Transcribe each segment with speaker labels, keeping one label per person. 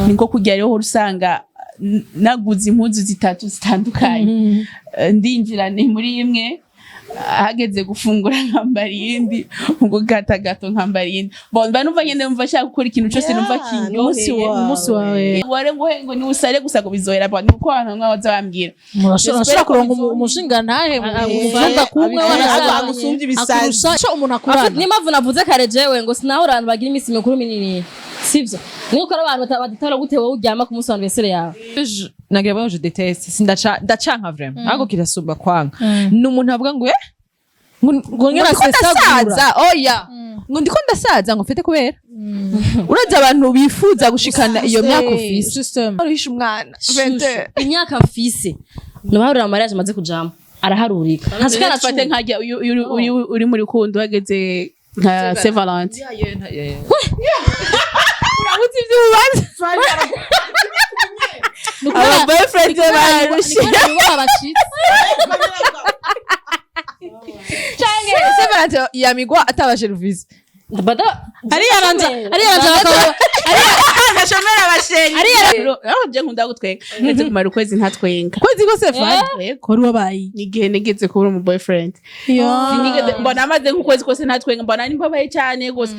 Speaker 1: Niko kujya rero usanga naguze impuzu zitatu zitandukanye. Ndinjira ni muri imwe, hageze gufungura nkambara iyindi, mu gukata gato nkambara iyindi. Bon, mba numva nyene numva nshaka gukora ikintu cose numva
Speaker 2: Yeah, ni umunsi
Speaker 1: kinyoheye.
Speaker 2: wawe.
Speaker 3: Umunsi wawe.
Speaker 1: Ware ngo ni usare gusa ngo bizohera. Bon, niko abantu bamwe baza bambwira.
Speaker 3: Murashobora
Speaker 1: J'espère ko
Speaker 3: kuronka
Speaker 1: bizohera.
Speaker 3: umushinga ntahe
Speaker 2: Agufashe,
Speaker 3: mu kumwe
Speaker 2: abikore,
Speaker 3: wanasanga
Speaker 2: agusumbye ibisazi.
Speaker 3: akurusha umuntu akurana.
Speaker 4: Niyo mpamvu navuze kare jewe ngo sinahura abantu bagira iminsi mikuru minini, sivyo? Niko ari abantu badatara gute wowe uryama ku munsi wa anniversaire yawe.
Speaker 5: Nagira ngo je déteste, sindaca ndacanka vraiment, ahubwo kirasumba kwanga ni umuntu avuga ngo ngo
Speaker 3: Ngo nyene
Speaker 5: ndiko
Speaker 3: asesagura.
Speaker 5: ndasaza, oya, ngo ndiko ndasaza, ngo mfite kubera urazi abantu bifuza gushikana iyo myaka ufise.
Speaker 3: System.
Speaker 5: Urisha umwana.
Speaker 4: Shushu, imyaka mfise nubaharura mariage amaze kujamo araharurika ntashikana.
Speaker 1: Fate nkajya uyu uri muri rukundo hageze nka Saint Valentin.
Speaker 5: Urabuze ibyo ubaza, aba boyfriend barushe.
Speaker 3: Yubaha abashitsi.
Speaker 5: Canke Saint Valentin yamigwa atabashe ruvisi.
Speaker 3: Ariyaranza ariyaranza bakaba
Speaker 1: Ndashomera abashenyi. Aho je nkunda gutwenga, ndetse kumara ukwezi ntatwenga.
Speaker 5: Kwezi kose fani?
Speaker 1: Yego.
Speaker 3: Wari wabaye
Speaker 1: Igihe nigeze kubura umu boyfriend. Sinigeze mbona amaze nk'ukwezi kose ntatwenga, mbona nimbabaye cyane gose.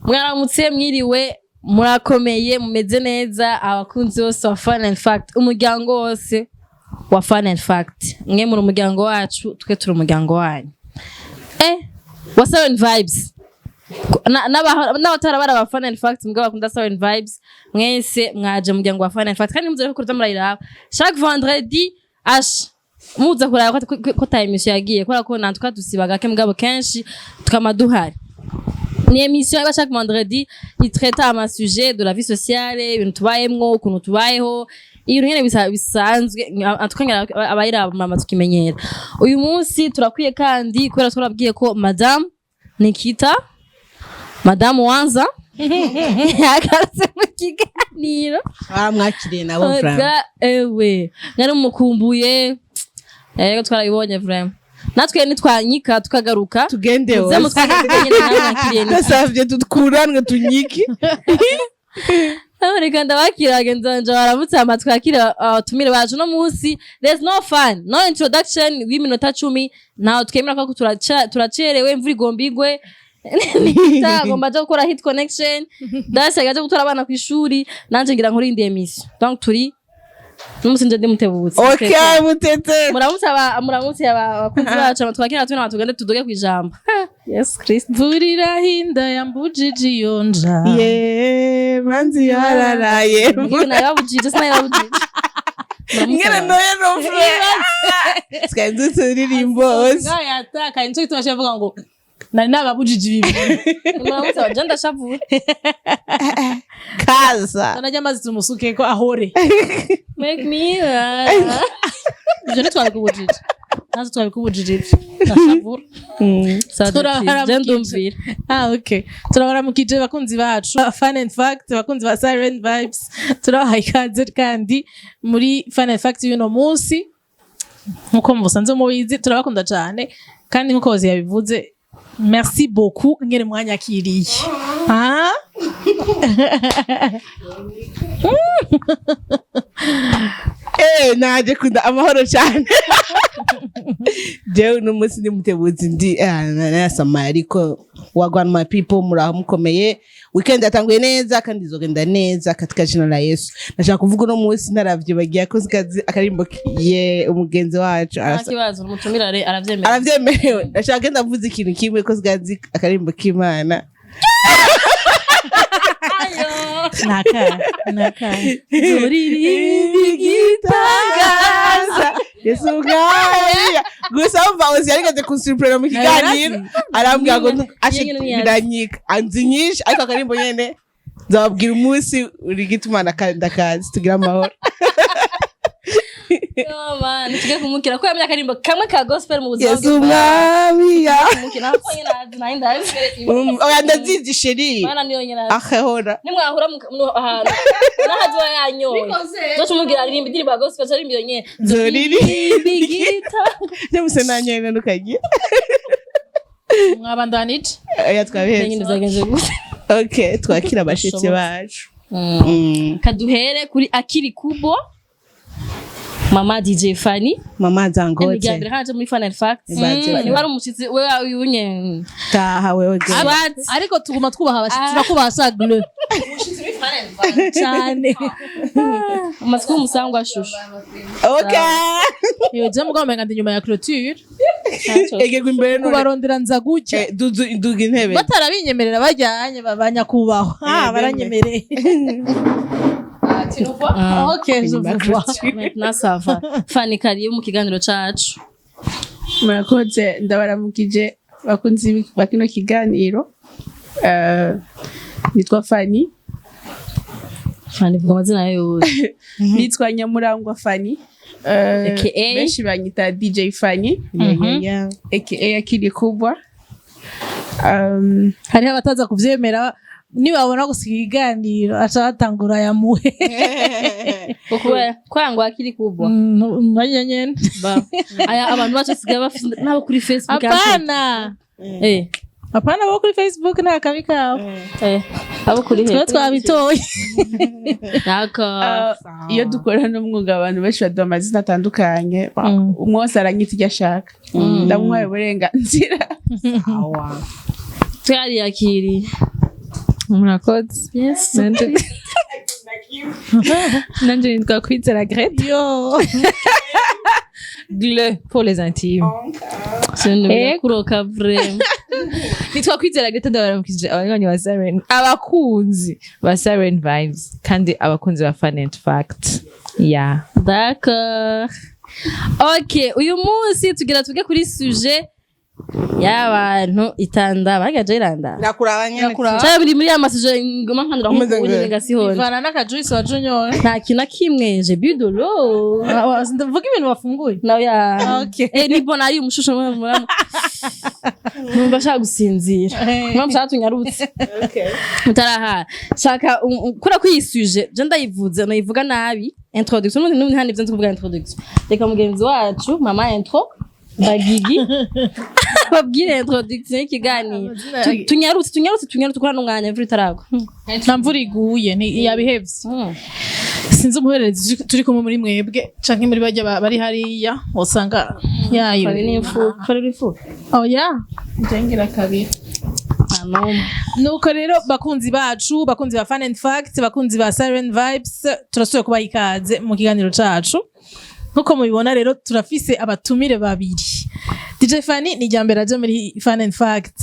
Speaker 4: Mwaramutse, mwiriwe, murakomeye, mumeze neza? Abakunzi bose wa Fun and Fact, umuryango wose wa Fun and Fact, mwe muri umuryango wacu, twe turi umuryango wanyu wa Seven Vibes. N'abatara bari aba Fun and Fact mbwa bakunda Seven Vibes, mwese mwaje mu muryango wa Fun and Fact, kandi muze ko murayiraba chaque vendredi ash muza kuraba ko ta émission yagiye, kubera ko natwe dusiba gake mugabo kenshi tukama duhari. Ni émission iba chaque vendredi, itraita ama sujet de la vie sociale, ibintu tubayemwo, ukuntu tubayeho, ibintu nyene bisanzwe. Tukongera abayiraba mama tukimenyera. Uyu munsi turakwiye kandi kubera twarabwiye ko Madame Nikita, Madame Wanza yagarutse mu kiganiro.
Speaker 2: Baramwakiriye nabo vraiment.
Speaker 4: Oga, ewe mwari mumukumbuye, ego twarabibonye vraiment, natwe nitwanyika tukagaruka.
Speaker 2: Tugende
Speaker 4: muze
Speaker 2: hose.
Speaker 4: mutwakire nyene namwakiriye Nikita.
Speaker 2: Ndasavye tukuranwe tunyike.
Speaker 4: Reka ndabakira bagenzi banje baramutse, hama twakire abatumire bacu no munsi. There's no fun, no introduction w'iminota 10, ntaho twemera ko turacerewe, imvura igomba igwe. Nikita agomba aja gukora hit connection, Dasi aja gutora abana kw'ishuri, nanje ngira nkore indi émission, donc turi n'umusi nje ndi mutebutse.
Speaker 2: Okay, mutete.
Speaker 4: Muramutse abakunzi bacu, hama twakire abatumire, hama tugende tuduge kw'ijambo. Yes Christ.
Speaker 3: Mvurira hinda yambujije iyo nja.
Speaker 2: Ye manzi yararaye.
Speaker 4: Ngiye nababujije, sinababujije.
Speaker 2: Ngene noye no frère twari turirimbo hose.
Speaker 3: Nga yatakaye, nico gituma avuga ngo nari nababujije ibi bintu.
Speaker 4: Muramutse abajya, ndashavuye.
Speaker 2: Kaza.
Speaker 3: Najya amazi tumusuke ko ahore.
Speaker 4: Make me
Speaker 3: Ivyo ntitwabikubujije, natwe twabikubujije ivyo ndashavura.
Speaker 4: Je ndumvira.
Speaker 3: Ah, okay. Turabaramukije bakunzi bacu Fun and Fact, bakunzi ba Siren Vibes, turabahaye ikaze kandi muri Fun and Fact y'uno munsi. Nkuko musanzwe mubizi, turabakunda cyane, kandi nkuko Bozi yabivuze, merci beaucoup ngene mwanyakiriye. Ah?
Speaker 2: Naje kunda amahoro cyane. Jewe uno munsi ndi mutebuzi, ndi narasamaye, ariko wagwan my people, muraho mukomeye? Weekend yatanguye neza kandi izogenda neza katika jina la Yesu. Ndashaka kuvuga uno munsi naravyibagiye ko kazi akarimbo ye umugenzi wacu
Speaker 4: Nta kibazo, umutumire aravyemera.
Speaker 2: Aravyemerewe. Ndashaka genda mvuze ikintu kimwe ko kazi akarimbo k'Imana.
Speaker 3: Nakahe nakahe?
Speaker 2: Igitangaza Yesu mwami. Gusa umva, uzi yarigeze kunsurprendre mu kiganiro, arambwira ngo ashe
Speaker 4: Nyene ntiyazi.
Speaker 2: biranyika, anzi nyinshi, ariko akarimbo nyene nzababwira umunsi uri gituma ndakazi tugira amahoro.
Speaker 4: Yo man, tujye kumukira ko yamenye akarimbo kamwe ka gospel mu buzima.
Speaker 2: Yesu mwami ya
Speaker 4: Kumukira ko nyine azi nayo ndazi.
Speaker 2: Oya, ndazizi chérie.
Speaker 4: Mana niyo nyine azi.
Speaker 2: Ahehora.
Speaker 4: Nimwahura ahantu nahazi yanyoye, zoca umubwira aririmba indirimbo ya gospel, aririmba iyo nyene.
Speaker 2: Nzoririmba.
Speaker 4: Igita.
Speaker 2: Byose nanyoye nukagira.
Speaker 3: Mwabandanije.
Speaker 2: Oya, twabihetse.
Speaker 4: Nyine byagenze gute?
Speaker 2: Okay, twakira abashitsi bacu.
Speaker 4: Kaduhere kuri Akili Kubo, mama DJ Fanny.
Speaker 2: Mama
Speaker 4: Ni
Speaker 2: Zangote.
Speaker 4: rya mbere haje muri Fun and Facts.
Speaker 2: Ibaze.
Speaker 4: Ni wari umushitsi we uyunye.
Speaker 2: Taha wewe girl.
Speaker 4: Swat.
Speaker 3: Ariko tuguma twubaha abashitsi, turakubaha sagle cyane.
Speaker 4: Umaze umusangwa shushu.
Speaker 2: Okay.
Speaker 3: Iyo je mugabo umenga ndi nyuma ya clôture.
Speaker 2: Egerwa imbere none.
Speaker 3: Kubarondera nza gutya.
Speaker 2: Eh, dudu duga intebe.
Speaker 3: Batarabinyemerera bajyanye ba nyakubahwa. Ah, baranyemereye. Ok, je
Speaker 2: Inyuma ya
Speaker 3: vous vois.
Speaker 2: clôture.
Speaker 4: Maintenant ça va. Fanny, karibu mu kiganiro cacu.
Speaker 1: Murakoze, ndabaramukije bakunzi ba kino kiganiro. Nitwa Fanny.
Speaker 4: Fanny, vuga amazina yawe yose.
Speaker 1: Nitwa Nyamurangwa Fanny.
Speaker 4: AKA?
Speaker 1: Benshi banyita DJ Fanny,
Speaker 2: Yeah.
Speaker 1: aka Akili Kubwa.
Speaker 3: Hariho abataza kuvyemera, nibabona gusa ikiganiro aca batangura yamuhe.
Speaker 4: Kubera kwangwa Akili Kubwa.
Speaker 3: Mwanya nyene.
Speaker 4: Ba aya abantu bacu basigaye bafite nabo kuri Facebook.
Speaker 3: Apana. Apana, bo kuri Facebook nta kabi kabo.
Speaker 4: Abo kuri
Speaker 3: Twe twabitoye.
Speaker 4: D'accord.
Speaker 1: Iyo dukora n'umwuga, abantu benshi baduha amazina atandukanye. Umwe wese aranyita ibyo ashaka, ndamuhaye uburenganzira.
Speaker 2: Awa.
Speaker 4: Twariyakiriye.
Speaker 5: Murakoze.
Speaker 4: Yes.
Speaker 5: Nanje nitwa Kwizera Grete.
Speaker 3: Yo.
Speaker 5: Gle pour les intimes.
Speaker 4: Sinubira kuroka vraiment.
Speaker 5: Nitwa Kwizera Grete, ndabaramukije abanywanyi ba Siren, abakunzi ba Siren Vibes kandi abakunzi ba Fun and Fact, yeah.
Speaker 4: D'accord. Ok, uyu munsi tugira tuge kuri sujet y'abantu itanda bagaje iranda.
Speaker 2: Ndakuraba nyene.
Speaker 4: Cyangwa biri muri ya ma sujet ngoma nkandura
Speaker 2: Umeze
Speaker 4: nkuko
Speaker 2: nge.
Speaker 4: nyine ngasihonje.
Speaker 3: Ivana n'akajuice wa junior.
Speaker 4: Nta kintu na kimwe, j'ai bu de l'eau.
Speaker 3: Ndavuga ibintu wafunguye.
Speaker 4: Nawe ya.
Speaker 3: Okay.
Speaker 4: Eh, ni bon ari umushusho muramu. Numva ashaka gusinzira. Mpamvu shaka tunyarutse. Mutaraha. Shaka kura kuri iyi sujet, je ndayivuze, nayivuga nabi. Introduction n'ubundi handi ibyo nzi kuvuga introduction. Reka mugenzi wacu mama intro Bagigi babwire introduction y'ikiganiro. Tunyarutse tunyarutse tunyarutse kuri n'umwanya imvura itaragwa.
Speaker 3: Nta mvura iguye, ni yabihevye. Sinzi umuhererezi turi kumwe muri mwebwe canke muri barya bari hariya usanga yayo.
Speaker 4: Fari n'imfu, fari n'ifu.
Speaker 3: Oya.
Speaker 1: Ngira kabiri.
Speaker 4: Nta n'umwe.
Speaker 3: Nuko rero bakunzi bacu, bakunzi ba Fun and Fact, bakunzi ba Siren Vibes, turasubiye kubaha ikaze mu kiganiro cacu. Nkuko mubibona rero, turafise abatumire babiri. DJ Fanny ni irya mbere aje muri Fun and Fact,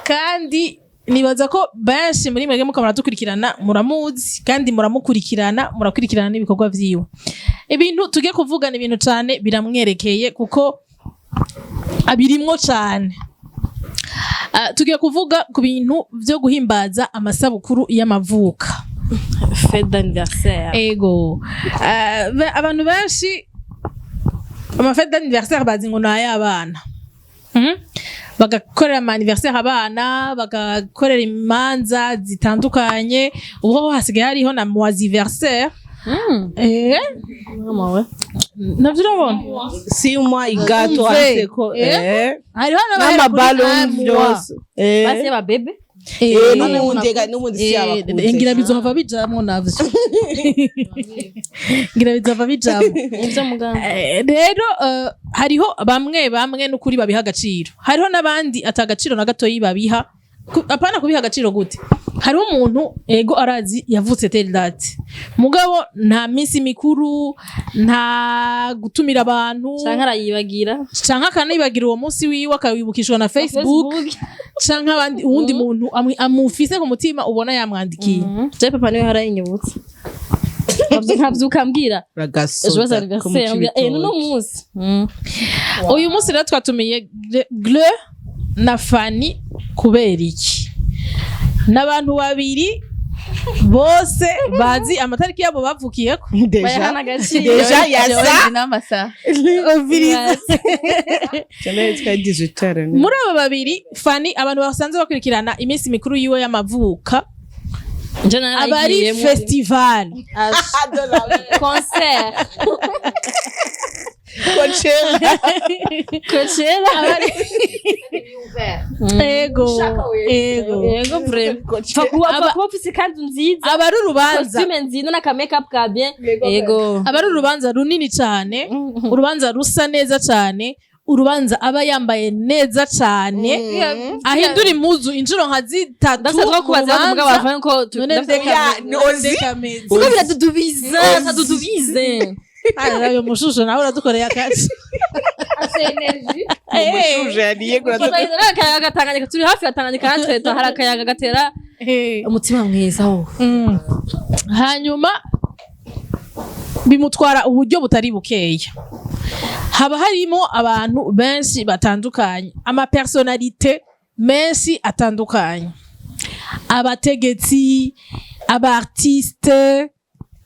Speaker 3: kandi nibaza ko benshi muri mwebwe muko muradukurikirana muramuzi kandi muramukurikirana, murakurikirana n'ibikorwa vyiwe. Ibintu tugiye kuvugana, ibintu cane biramwerekeye kuko abirimwo cane. Tugiye kuvuga ku bintu vyo guhimbaza amasabukuru y'amavuka.
Speaker 4: Fête d'anniversaire.
Speaker 3: Ego. Abantu benshi ama fête d'anniversaire bazi ngo ni ay'abana. Bagakorera ama anniversaire abana, bagakorera imanza zitandukanye. Ubu ho hasigaye hariho na moisiversaire.
Speaker 4: Mama we.
Speaker 3: Navyo urabona.
Speaker 2: 6 mois igato.
Speaker 3: Umve.
Speaker 2: Aseko.
Speaker 3: Hariho n'abahera kuri
Speaker 2: N'amaballoon
Speaker 3: un mois.
Speaker 2: byose.
Speaker 4: Basi y'aba bébé.
Speaker 2: N'ubundi n'ubundi si abakunze.
Speaker 3: Ngira bizohava bijamwo navyo, ngira bizohava bijamwo.
Speaker 4: Nivyo muganga.
Speaker 3: Rero hariho bamwe bamwe n'ukuri babiha agaciro, hariho n'abandi ata agaciro na gatoyi babiha. Apana kubiha agaciro gute? Hariho umuntu, ego, arazi yavutse telle date, mugabo nta minsi mikuru, nta gutumira abantu.
Speaker 4: Canke arayibagira.
Speaker 3: Canke akanibagira uwo munsi wiwe, akawibukishwa na Facebook canke abandi, uwundi muntu amufise ku mutima, ubona yamwandikiye.
Speaker 4: Je papa niwe harayinyibutsa, nkavyuka ambwira
Speaker 2: Uragasoda
Speaker 4: joyeux anniversaire, ambwira nuno munsi.
Speaker 3: Uyu munsi rero twatumiye Gle na Fanny kubera iki? N'abantu babiri bose bazi amatariki yabo bavukiyeko.
Speaker 2: Déjà.
Speaker 4: Bayahana agaciro.
Speaker 2: Déjà yasa.
Speaker 1: Nzi n'amasaha.
Speaker 2: Oviriza cyane, twari 18.
Speaker 3: Muri aba babiri, Fanny, abantu basanzwe bakurikirana iminsi mikuru yiwe y'amavuka,
Speaker 4: Je
Speaker 3: aba ari
Speaker 4: narayigiyemo.
Speaker 3: festival.
Speaker 4: Concert.
Speaker 2: Coachella.
Speaker 4: Coachella.
Speaker 3: Ego.
Speaker 4: Yego, vraiment, pfa kuba ufise ikanzu nziza,
Speaker 3: aba ari urubanza,
Speaker 4: costume nziza n'aka make up ka bien, yego.
Speaker 3: Aba ari urubanza runini cyane, urubanza rusa neza cyane, urubanza aba yambaye neza cyane, ahindura impuzu inshuro nka zitatu
Speaker 4: Ndasabwa kubaza
Speaker 3: mu
Speaker 4: mugabo
Speaker 3: rubanza.
Speaker 4: bavanye ko
Speaker 3: None
Speaker 2: Ya, ni ozi.
Speaker 3: ndekameze.
Speaker 4: Kuko biradudubiza, tadudubize.
Speaker 3: Ayo mushusho nawe uradukoreye akazi.
Speaker 2: Umushuje yariye kuraduka.
Speaker 4: Akayaga gatanganyika, turi hafi ya Tanganyika natwe, hari akayaga gatera umutima mwiza wo.
Speaker 3: Hanyuma bimutwara uburyo butari bukeya, haba harimo abantu benshi batandukanye, ama personnalités menshi atandukanye, abategetsi, aba artistes,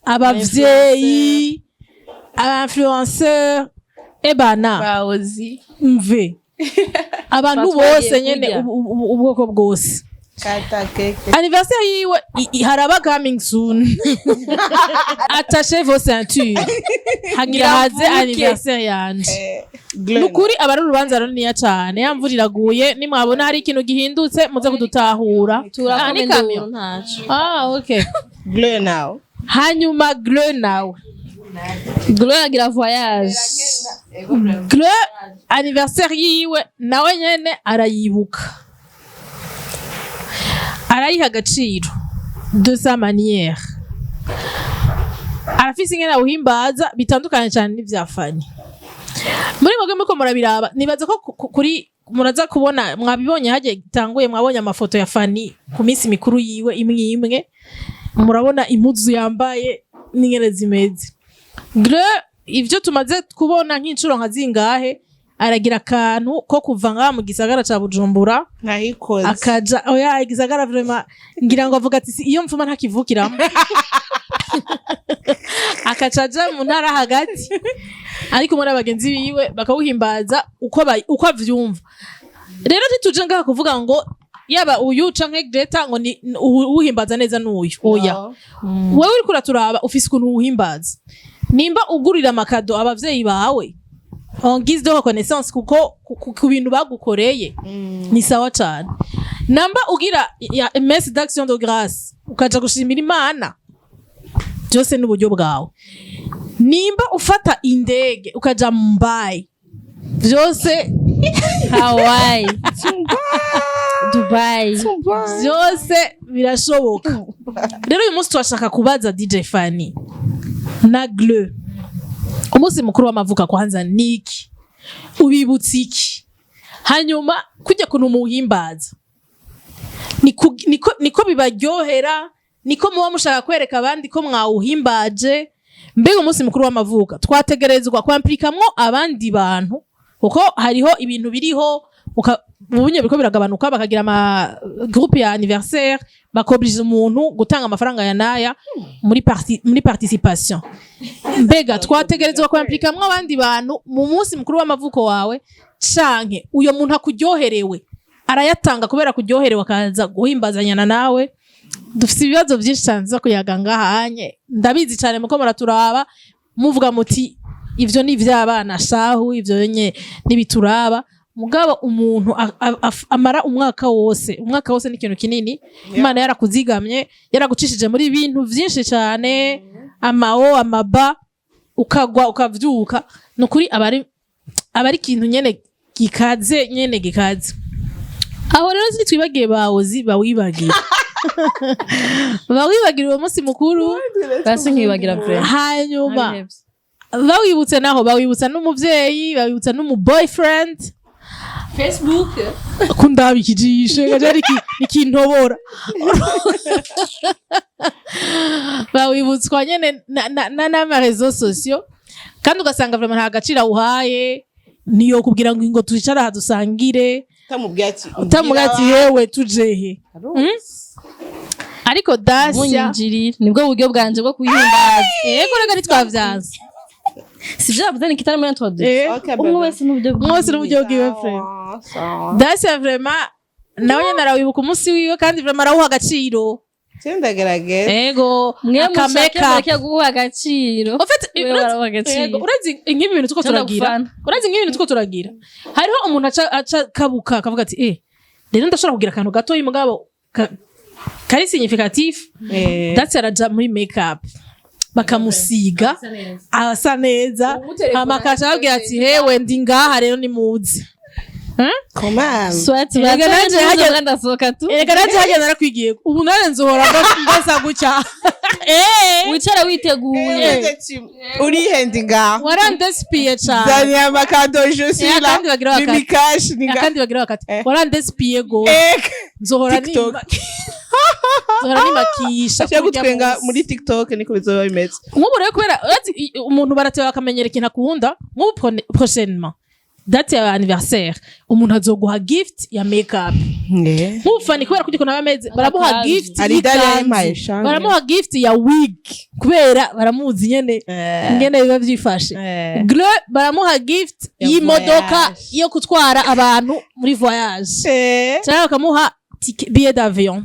Speaker 3: abavyeyi, aba influenceur, ebana.
Speaker 1: Bawozi.
Speaker 3: Mve abantu
Speaker 4: Batwagiye
Speaker 3: bose nyene,
Speaker 4: kurya.
Speaker 3: Ubwoko bwose.
Speaker 2: Kata keke.
Speaker 3: Anniversaire yiwe haraba coming soon, attachez vos ceintures, hagira haze
Speaker 4: Ngira mvuke.
Speaker 3: anniversaire yanje. Nukuri aba ari urubanza runiniya cane. Ya mvura iraguye, nimwabona hari ikintu gihindutse muze kudutahura. Ah, ni
Speaker 4: Turakoma
Speaker 3: kamyo.
Speaker 4: induru, ntaco.
Speaker 3: Ah, okay.
Speaker 2: Bleu now.
Speaker 3: Hanyuma Gle nawe.
Speaker 4: Gloria agira voyage.
Speaker 3: Gle, anniversaire yiwe nawe nyene arayibuka, arayiha agaciro de sa manière, arafise ingene awuhimbaza bitandukanye cyane n'ivya Fanny. Muri mwebwe muriko murabiraba, nibaza ko kuri muraza kubona, mwabibonye hagiye gitanguye, mwabonye amafoto ya Fanny ku minsi mikuru yiwe imwe imwe, murabona impuzu yambaye n'ingene zimeze. Gle, ivyo tumaze kubona nk'inshuro nka zingahe, aragira akantu ko kuva ngaha mu gisagara ca Bujumbura
Speaker 2: Nkayikoze.
Speaker 3: akaja, oya, igisagara vraiment, ngira ngo avuga ati: "Si iyo mfuma ntakivukiramo", akaca aja mu ntara hagati ari kumwe n'abagenzi biwe, bakawuhimbaza uko avyumva. Rero ntituje ngaha kuvuga ngo yaba uyu canke Greta ngo ni uwuhimbaza neza n'uyu, oya.
Speaker 2: No.
Speaker 3: Wewe uriko uraturaba, ufise ukuntu uwuhimbaza. Nimba ugurira ama cadeaux abavyeyi bawe en guise de reconnaissance kuko ku bintu bagukoreye, ni sawa cane. Namba ugira ya messe d'action de grâce, ukaja gushimira Imana, byose n'uburyo bwawe. Nimba ufata indege ukaja Mumbai, byose.
Speaker 4: Hawaii, Dubai.
Speaker 3: Byose birashoboka. Rero uyu munsi turashaka kubaza DJ Fanny na Gle: umunsi mukuru w'amavuka kwanza niki? Ubibutsa iki? Hanyuma kujya kuntu muhimbaza, niko bibaryohera, niko muba mushaka kwereka abandi ko mwawuhimbaje? Mbega umunsi mukuru w'amavuka twategerezwa kwamplikamwo abandi bantu? Kuko hariho ibintu biriho ubunye biriko biragabanuka, bakagira ama groupe ya anniversaire, bakobrije umuntu gutanga amafaranga ya naya muri participation. Mbega twategerezwa kwamplikamwo abandi bantu mu munsi mukuru w'amavuko wawe, canke uyo muntu akuryoherewe arayatanga kubera kuryoherewe, akaza guhimbazanyana nawe? Dufite ibibazo byinshi cyane zo kuyaga ngahanye. Ndabizi cyane muko muraturaba muvuga muti: "Ivyo ni ivy'abana shahu, ivyo nye nibituraba." Mugabo umuntu amara umwaka wose, umwaka wose ni ikintu kinini. Imana yarakuzigamye, yaragucishije muri bintu vyinshi cyane, amao amaba, ukagwa ukavyuka, ni ukuri aba ari ikintu nyene gikaze, nyene gikaze. Aho rero ntitwibagiye bawozi, bawibagira, bawibagira uwo munsi mukuru.
Speaker 4: Basi nkibagira vraiment.
Speaker 3: Hanyuma
Speaker 4: Nabihevye.
Speaker 3: bawibutse naho bawibutsa n'umuvyeyi, bawibutsa n'umu boyfriend.
Speaker 1: Facebook.
Speaker 3: Kundaba ikijisho gaje ari ikintobora. Bawibutswa nyene n'ama réseaux sociaux, kandi ugasanga vraiment nta gaciro awuhaye. Niyo kubwira ngo twicare aha dusangire.
Speaker 2: Utamubwiye ati
Speaker 3: Utamubwira ati yewe, tujehe? Ariko Dacia
Speaker 4: Munyinjirira, nibwo buryo bwanje bwo kuyihimbaza.
Speaker 3: Yego, rega ntitwavyanze.
Speaker 4: Sivyo yavuze ni kitari muri introduction.
Speaker 2: Okay,
Speaker 4: Umwe
Speaker 2: bébé.
Speaker 4: wese n'uburyo
Speaker 3: Umwe wese n'uburyo bwiwe vraiment. Dacia vraiment nawe nyene arawibuka umunsi wiwe, kandi vraiment arawuha agaciro.
Speaker 2: Ndagerageza.
Speaker 3: Ego.
Speaker 4: Mwe
Speaker 3: aka
Speaker 4: mushake
Speaker 3: make up.
Speaker 4: mureke guha agaciro.
Speaker 3: En fait,
Speaker 4: Wewe waraha agaciro.
Speaker 3: yego, urazi nk'ibi bintu tuko
Speaker 4: Cyangwa
Speaker 3: turagira,
Speaker 4: gufana.
Speaker 3: urazi nk'ibi bintu tuko turagira, hariho umuntu aca kabuka akavuga ati: "Eh, rero ndashobora kugira akantu gatoyi mugabo kari significatif." Dacia araja muri make up, bakamusiga, asa neza, hama akaca ababwira ati: "Hewe, ndi ngaha rero, nimuze."
Speaker 2: Comment?
Speaker 4: Soit
Speaker 3: Erega nanje
Speaker 4: ndasohoka tu.
Speaker 3: Erega nanje hajya narakwigiye, ubu nane nzohora mbasa gutya.
Speaker 4: Wicara witeguye.
Speaker 2: Urihendi ngaho.
Speaker 3: Warandesipiye cane.
Speaker 2: Zaniye ama cadeaux, je suis là.
Speaker 3: Akandi bagira bakati.
Speaker 2: Mimi cash ni ngaho.
Speaker 3: Akandi bagira bakati: "Warandesipiye gose." Nzohora
Speaker 2: TikTok.
Speaker 3: Nzohora nimakisha.
Speaker 2: Ashaka
Speaker 3: Kurya
Speaker 2: gutwenga
Speaker 3: munsi.
Speaker 2: Muri TikTok niko bizoba bimeze.
Speaker 3: Nk'ubu rero, kubera urazi umuntu barateba bakamenyera ikintu akunda, nk'ubu prochainement date ya anniversaire, umuntu azoguha gift ya makeup. Nk'ubu Fani, kubera kurya ukuntu aba ameze, baramuha
Speaker 4: Agakanzu.
Speaker 3: gift
Speaker 2: Hari idari yayimpaye
Speaker 3: y'ikanzu,
Speaker 2: shanje.
Speaker 3: baramuha gift ya wig, kubera baramuzi nyene ingene biba vyifashe. Gle baramuha gift
Speaker 2: Ya
Speaker 3: y'imodoka
Speaker 2: voyage.
Speaker 3: yo gutwara abantu muri voyage, cyangwa bakamuha billet d'avion.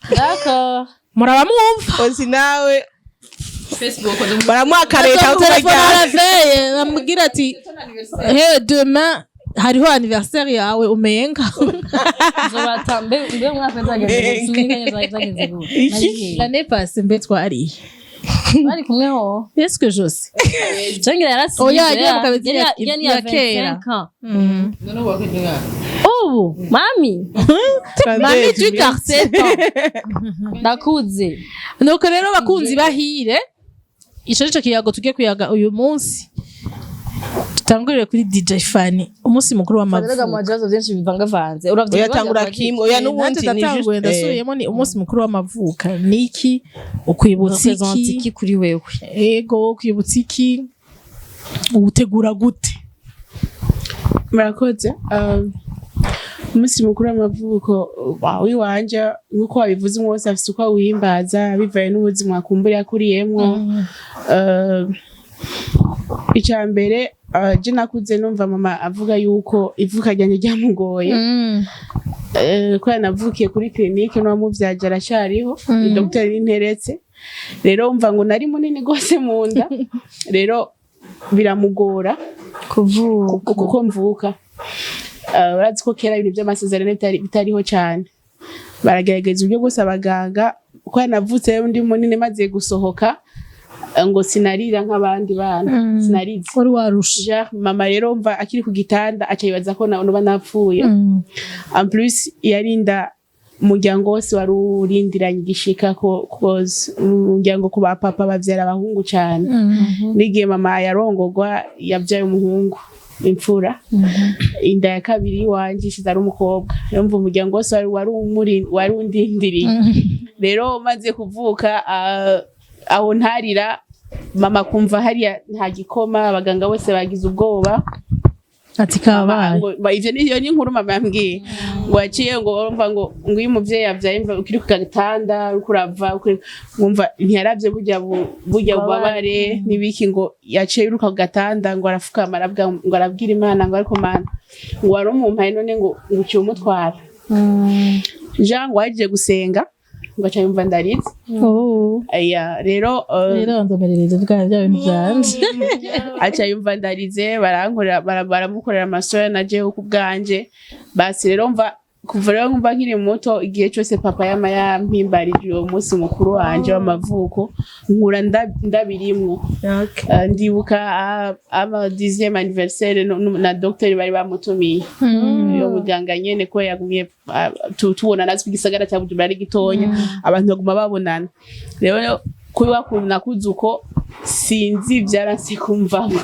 Speaker 4: D'accord.
Speaker 3: Muraba mwumva.
Speaker 2: Ozi nawe
Speaker 1: Facebook.
Speaker 2: Baramuha kareta aho
Speaker 3: Telefone
Speaker 2: kubajyana.
Speaker 3: La veille bamubwira ati: "Hey, demain hariho anniversaire yawe umenga."
Speaker 4: Nzobata mbe umwaka zagenze gute? Zagenze gute? Nari
Speaker 3: L'année passée mbe twariye?
Speaker 4: Bari kumwe ho.
Speaker 3: Est-ce que je sais?
Speaker 4: Cengira yarasize.
Speaker 3: Oya, yagiye mu kabezi
Speaker 4: Yari
Speaker 3: ya kera.
Speaker 4: 25 ans.
Speaker 3: Ubu
Speaker 4: Mami,
Speaker 3: mami du quartier.
Speaker 4: Ndakuze.
Speaker 3: Nuko rero, bakunzi bahire, ico nico kiyago tugiye kuyaga uyu munsi. Tutangurire kuri DJ Fanny, umunsi mukuru
Speaker 4: Rega
Speaker 3: w'amavuko.
Speaker 4: mu bibazo byinshi bivangavanze. Uravye.
Speaker 2: Oya, tangura kimwe, oya, n'ubundi
Speaker 3: Nanjye
Speaker 2: ni
Speaker 3: ndatanguye.
Speaker 2: juste
Speaker 3: Ndasubiyemo, ni umunsi mukuru w'amavuka niki ukwibutsa?
Speaker 4: Représente
Speaker 3: Iki
Speaker 4: iki kuri wewe?
Speaker 3: Ego, ukwibutsa iki? Uwutegura gute?
Speaker 1: Murakoze. Umunsi mukuru w'amavuko w'iwanje, nk'uko wabivuze, umwe wese afise uko awuhimbaza bivaye n'ubuzima akumbura yakuriyemwo. Ica mbere, je nakuze numva mama avuga yuko ivuka ryanje ryamugoye. Kubera navukiye kuri clinique, n'uwamuvyaje aracariho, ni Dr Ninteretse. Rero umva ngo nari munini gose mu nda, rero biramugora
Speaker 4: Kuvuka.
Speaker 1: kuko mvuka. Urazi ko kera ibintu by'amasezerano bitariho cyane, baragerageza uburyo bwose abaganga. Kuko navutse rero ndi munini, maze gusohoka, ngo sinarira nk'abandi bana, sinarize.
Speaker 3: Wari warushe.
Speaker 1: Genre, mama rero mva akiri ku gitanda aca yibaza ko noba napfuye. En plus yarinda umuryango wose wari urindiranye igishika ko cause umuryango ku ba papa bavyara abahungu cyane. N'igihe mama yarongogwa yabyaye umuhungu imfura, inda ya kabiri iwanje ishize ari umukobwa. Yumva umuryango wose wari undindiriye. Rero maze kuvuka, aho ntarira, mama kumva hariya nta gikoma, abaganga bose bagize ubwoba.
Speaker 3: Ati kabaye.
Speaker 1: Ivyo ni iyo ni inkuru mama yambwiye, ngo yaciye ngo urumva ngo iyo umuvyeyi avyaye, imva ukiri ku gatanda uriko urava wumva ntiyaravye burya bubabare n'ibiki, ngo yaciye yiruka ku gatanda, ngo arafukama, aravuga ngo arabwira Imana ngo: "Ariko Mana," ngo, "wari umumpaye, none ngo uciye umutwara." Jean ngo yagiye gusenga, ngo aca yumva ndarize. Aya rero
Speaker 3: Rero nzomerereza bwa bya bintu byanje.
Speaker 1: Aca yumva ndarize, barankorera, baramukorera amasoya na jewe ku bwanje. Basi rero mva Kuva rero nkumva nkiri muto, igihe cyose papa yama yampimbarije uwo munsi mukuru wanje w'amavuko, nkura ndabirimwo. Ndibuka ama 10e anniversaire na docteur bari bamutumiye, uyo muganga nyene, ko yagumye tubona natwe igisagara cya Bujumbura ari gitonya, abantu baguma babonana. Rero kuba nakuze uko, sinzi, byaranse kumvamo.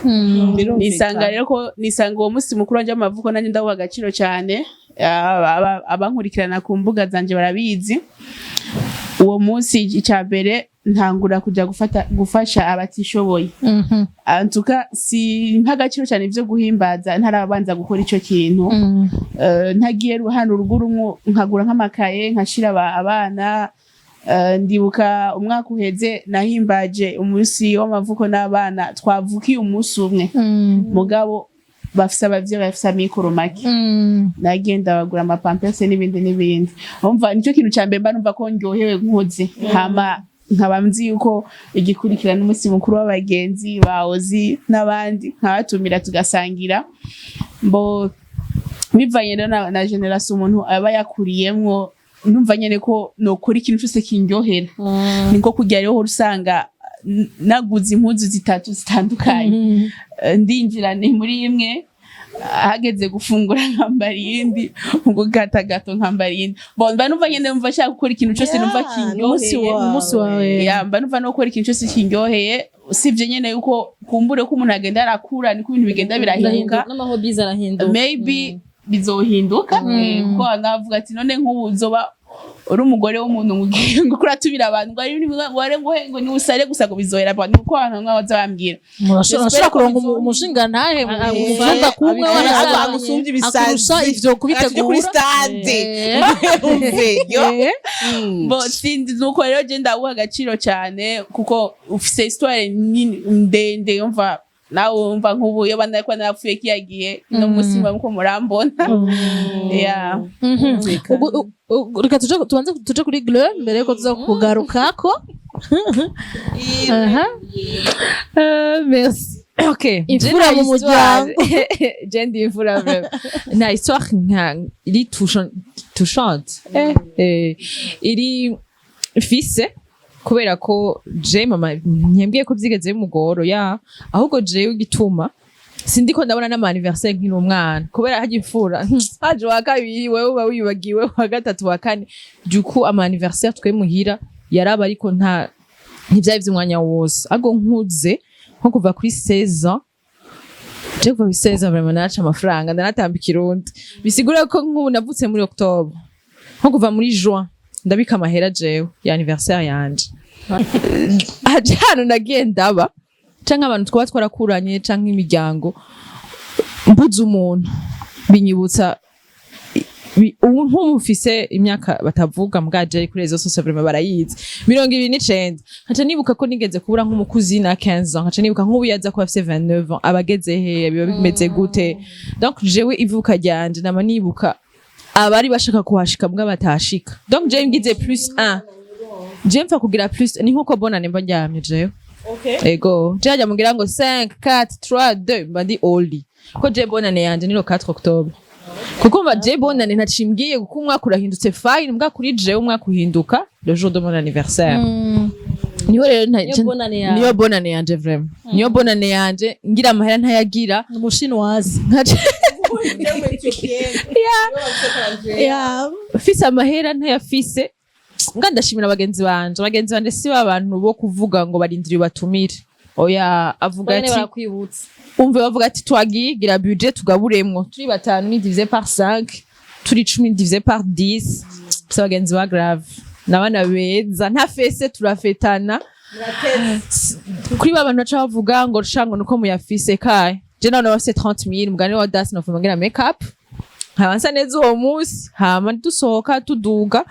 Speaker 1: Nisanga rero ko nisanga uwo munsi mukuru wanje w'amavuko nanjye ndawuha agaciro cyane. Abankurikirana ku mbuga zanje barabizi. Uwo munsi, icya mbere ntangura kujya gufata gufasha abatishoboye. Antuka si nk'agaciro cyane ibyo guhimbaza ntarabanza gukora ico kintu. Ntagiye hano ruguru nkagura nk'amakaye nkashira abana. Ndibuka umwaka uheze nahimbaje umunsi w'amavuko n'abana twavukiye umunsi umwe, mugabo bafise abavyeyi bafise amikoro make. Nagenda bagura amapampers n'ibindi n'ibindi. Umva, nicyo kintu ca mbere mba numva ko ndyohewe nkoze. Hama nkaba nzi yuko igikurikirana umunsi mukuru w'abagenzi baozi n'abandi, nkabatumira tugasangira. Mbo bivanye rero na génération umuntu aba yakuriyemwo, numva nyene ko nokora ikintu cose kindyohera. Ni nko kurya rero, uhora usanga naguze impuzu zitatu zitandukanye. Ndinjira ni muri imwe, hageze gufungura nkambara iyindi, gukata gato nkambara iyindi. Bon, mba numva nyene numva nshaka gukora ikintu cose numva
Speaker 2: Yeah, ni umunsi
Speaker 1: kindyoheye.
Speaker 2: wawe.
Speaker 3: Umunsi wawe.
Speaker 1: Ya, mba numva no gukora ikintu cyose kindyoheye, usibye nyene yuko kumbure ko umuntu agenda arakura, niko ibintu bigenda birahinduka.
Speaker 4: N'ama hobbies arahinduka.
Speaker 1: Maybe bizohinduka, kuko navuga ati none nk'ubu uzoba uri umugore w'umuntu ngo ngo kuratumira abantu ngo ari ngo ari ngo ngo ni usare gusa ngo bizohera, ni uko abantu bamwe baza bambwira.
Speaker 3: Urashobora
Speaker 1: J'espère ko
Speaker 3: kuronka umushingantahe
Speaker 4: Agufashe,
Speaker 3: umuvyumva kumwe
Speaker 4: abikora.
Speaker 3: warasanga
Speaker 2: Agusumbya ibisazi.
Speaker 3: Akurusha ivyo
Speaker 2: Tujye kuri
Speaker 3: kubitegura.
Speaker 2: stade. Umve yo.
Speaker 1: Bo sinzi, nuko rero je ndawuha agaciro cyane kuko ufise histoire nini ndende. Yumva nawe wumva nk'ubu iyo banariko narapfuye kiyagiye no munsi muba muko murambona, yeah.
Speaker 3: Reka tuje tubanze tuje kuri Gleu mbere yuko tuza kugarukako. Aha.
Speaker 5: Merci. Ok.
Speaker 3: Imfura mu muryango.
Speaker 5: Je ndi imfura vraiment. Nta histoire nka iri touchante. Iri fise kubera ko je mama ntiyambwiye ko vyigeze bimugoro ya, ahubwo jewe igituma sindiko ndabona n'ama anniversaire nkiri umwana, kubera hajya imfura haje wa kabiri, wewe uba wibagiwe, wa gatatu, wa kane. Du coup ama anniversaire twe muhira yaraba, ariko nta ntivyari vy'umwanya wose. Ahubwo nkuze nko kuva kuri 16 ans, je kuva kuri 16 ans vraiment naraca amafaranga, ndanatamba ikirundi. Bisigura ko nk'ubu navutse muri octobre, nko kuva muri juin ndabika amahera jewe ya anniversaire yanje. Haje hano nagiye ndaba canke abantu twaba twarakuranye canke imiryango, mbuze umuntu binyibutsa ubu nk'ubu mfise imyaka batavuga mbwa je kuri réseaux sociaux vraiment barayizi, 29, nkaca nibuka ko nigeze kubura nk'umu cousine na 15 ans, nkaca nibuka nk'ubu yaza kuba afise 29 ans abageze he, biba bimeze gute. Donc jewe ivuka ryanje nama nibuka abari bashaka kuhashika mbwa batashika. Donc jewe ngize plus 1, je mpfa kugira plus, ni nkuko bonane mba ndyamye jewe. Ego, je hajya mugira ngo 5 4 3 2 mba ndi oli ko je bonane yanje ni le 4 octobre, kuko mba je bonane ntacimbwiye kuko umwaka urahindutse, fine, mbwa kuri jewe umwaka uhinduka le jour de mon anniversaire. Niho rero
Speaker 4: Niyo bonane yawe.
Speaker 5: Niyo bonane yanje vraiment, niyo bonane yanje ngira amahera ntayagira.
Speaker 3: Umushinwazi. Yeah.
Speaker 5: Mfise amahera ntayafise nga ndashimira bagenzi banje. Bagenzi banje si ba bantu bo kuvuga ngo barindiriye batumire, oya, avuga
Speaker 4: Bonyene
Speaker 5: ati
Speaker 4: barakwibutsa.
Speaker 5: Umve, bavuga ati twagiye gira budget tugaburemwo, turi batanu ni divisé par 5, turi 10 divisé par 10. Si abagenzi ba grave, n'abana beza, nta fese turafetana. Kuri ba bantu baca bavuga ngo sha ngo nuko muyafise kaye, je nawe bafise 30000 mugani wa dasi nofuma ngira make up nkaba nsa neza uwo munsi. Hama dusohoka tuduga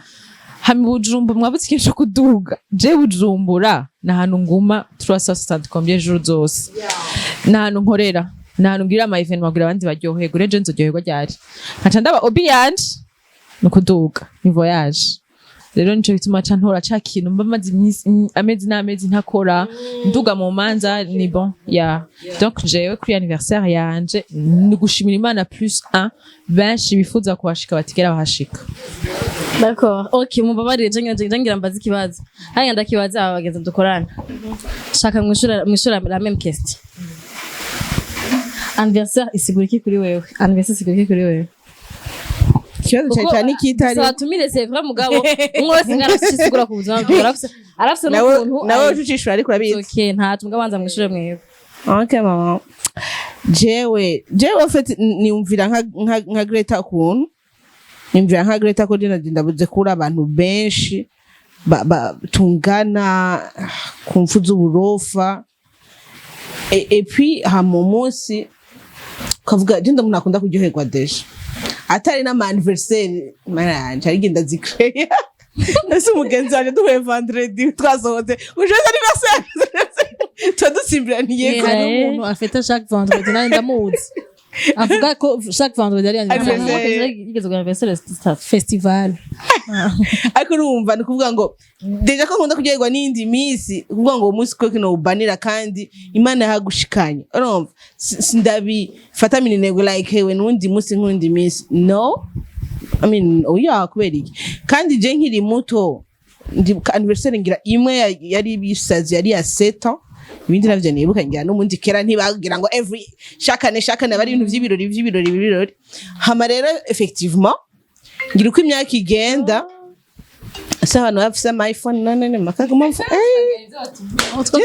Speaker 5: hama Bujumbura, mwabuze ikintu co kuduga. Je Bujumbura ni ahantu nguma 360 combien jours zose, ni ahantu nkorera, ni ahantu ngira ama événement kugira abandi baryoherwe. Rero je nzoryoherwa ryari? Nkaca ndaba hobby yanje ni ukuduga, ni voyage. Rero nico gituma ca ntora ca kintu mba maze amezi n'amezi ntakora, nduga mu manza. Ni bon ya. Donc jewe kuri anniversaire yanje ni gushimira Imana plus 1, benshi bifuza kuhashika batigera bahashika.
Speaker 4: D'accord. Ok, mumbabarire, je ngira mbaze ikibazo. Hanya ndakibaza aba bagenzi dukorana. Shaka mwishura la même question. Anniversaire isigura iki kuri wewe? Anniversaire isigura iki kuri wewe?
Speaker 2: Ikibazo cyane cyane ikitari
Speaker 4: Sabatumire, c'est vrai, mugabo umwe wese ngara isigura ku buzima bwiwe. Arafise
Speaker 2: nawe
Speaker 4: n'ukuntu
Speaker 2: nawe ucishura, ariko urabizi.
Speaker 4: Okay, ntaco, mugabo banza mwishure mwebwe.
Speaker 2: Ok mama, jewe en fait niyumvira nka Greta, ukuntu niyumvira nka Greta ko je ndabuze kuri abantu benshi tungana ku mfu z'uburofa. Et puis hama umunsi ukavuga je ndamuntu akunda kuryoherwa, déjà atari n'ama anniversaire, mana yanje ariko ndazikreya. Ese umugenzi wanje duhuye vendredi twasohotse, joyeux anniversaire, tuba dusimbiraniyeko.
Speaker 3: Hari umuntu afeta chaque vendredi, nanjye ndamuzi, avuga ko chaque vendredi ari anniversaire.
Speaker 2: Anniversaire.
Speaker 4: Yigeze kugira anniversaire zitatu.
Speaker 3: Festival.
Speaker 2: Ariko urumva ni ukuvuga ngo déjà ko nkunda kuryoherwa n'iyindi minsi, ukuvuga ngo uwo munsi ko kino ubanira kandi Imana yahagushikanye, urumva sindabifata minenegwe like hewe n'uwundi munsi nk'uwundi minsi. No, I mean, oya, kubera iki? Kandi je nkiri muto ndibuka anniversaire ngira imwe yari bisazi, yari ya 7 ans, ibindi navyo nibuka ngira n'umundi. Kera ntibagira ngo every chaque année bari ibintu vy'ibirori. Hama rero effectivement ngira uko imyaka igenda, ese abantu bafise ama iPhone none ni makaguma
Speaker 3: Utwo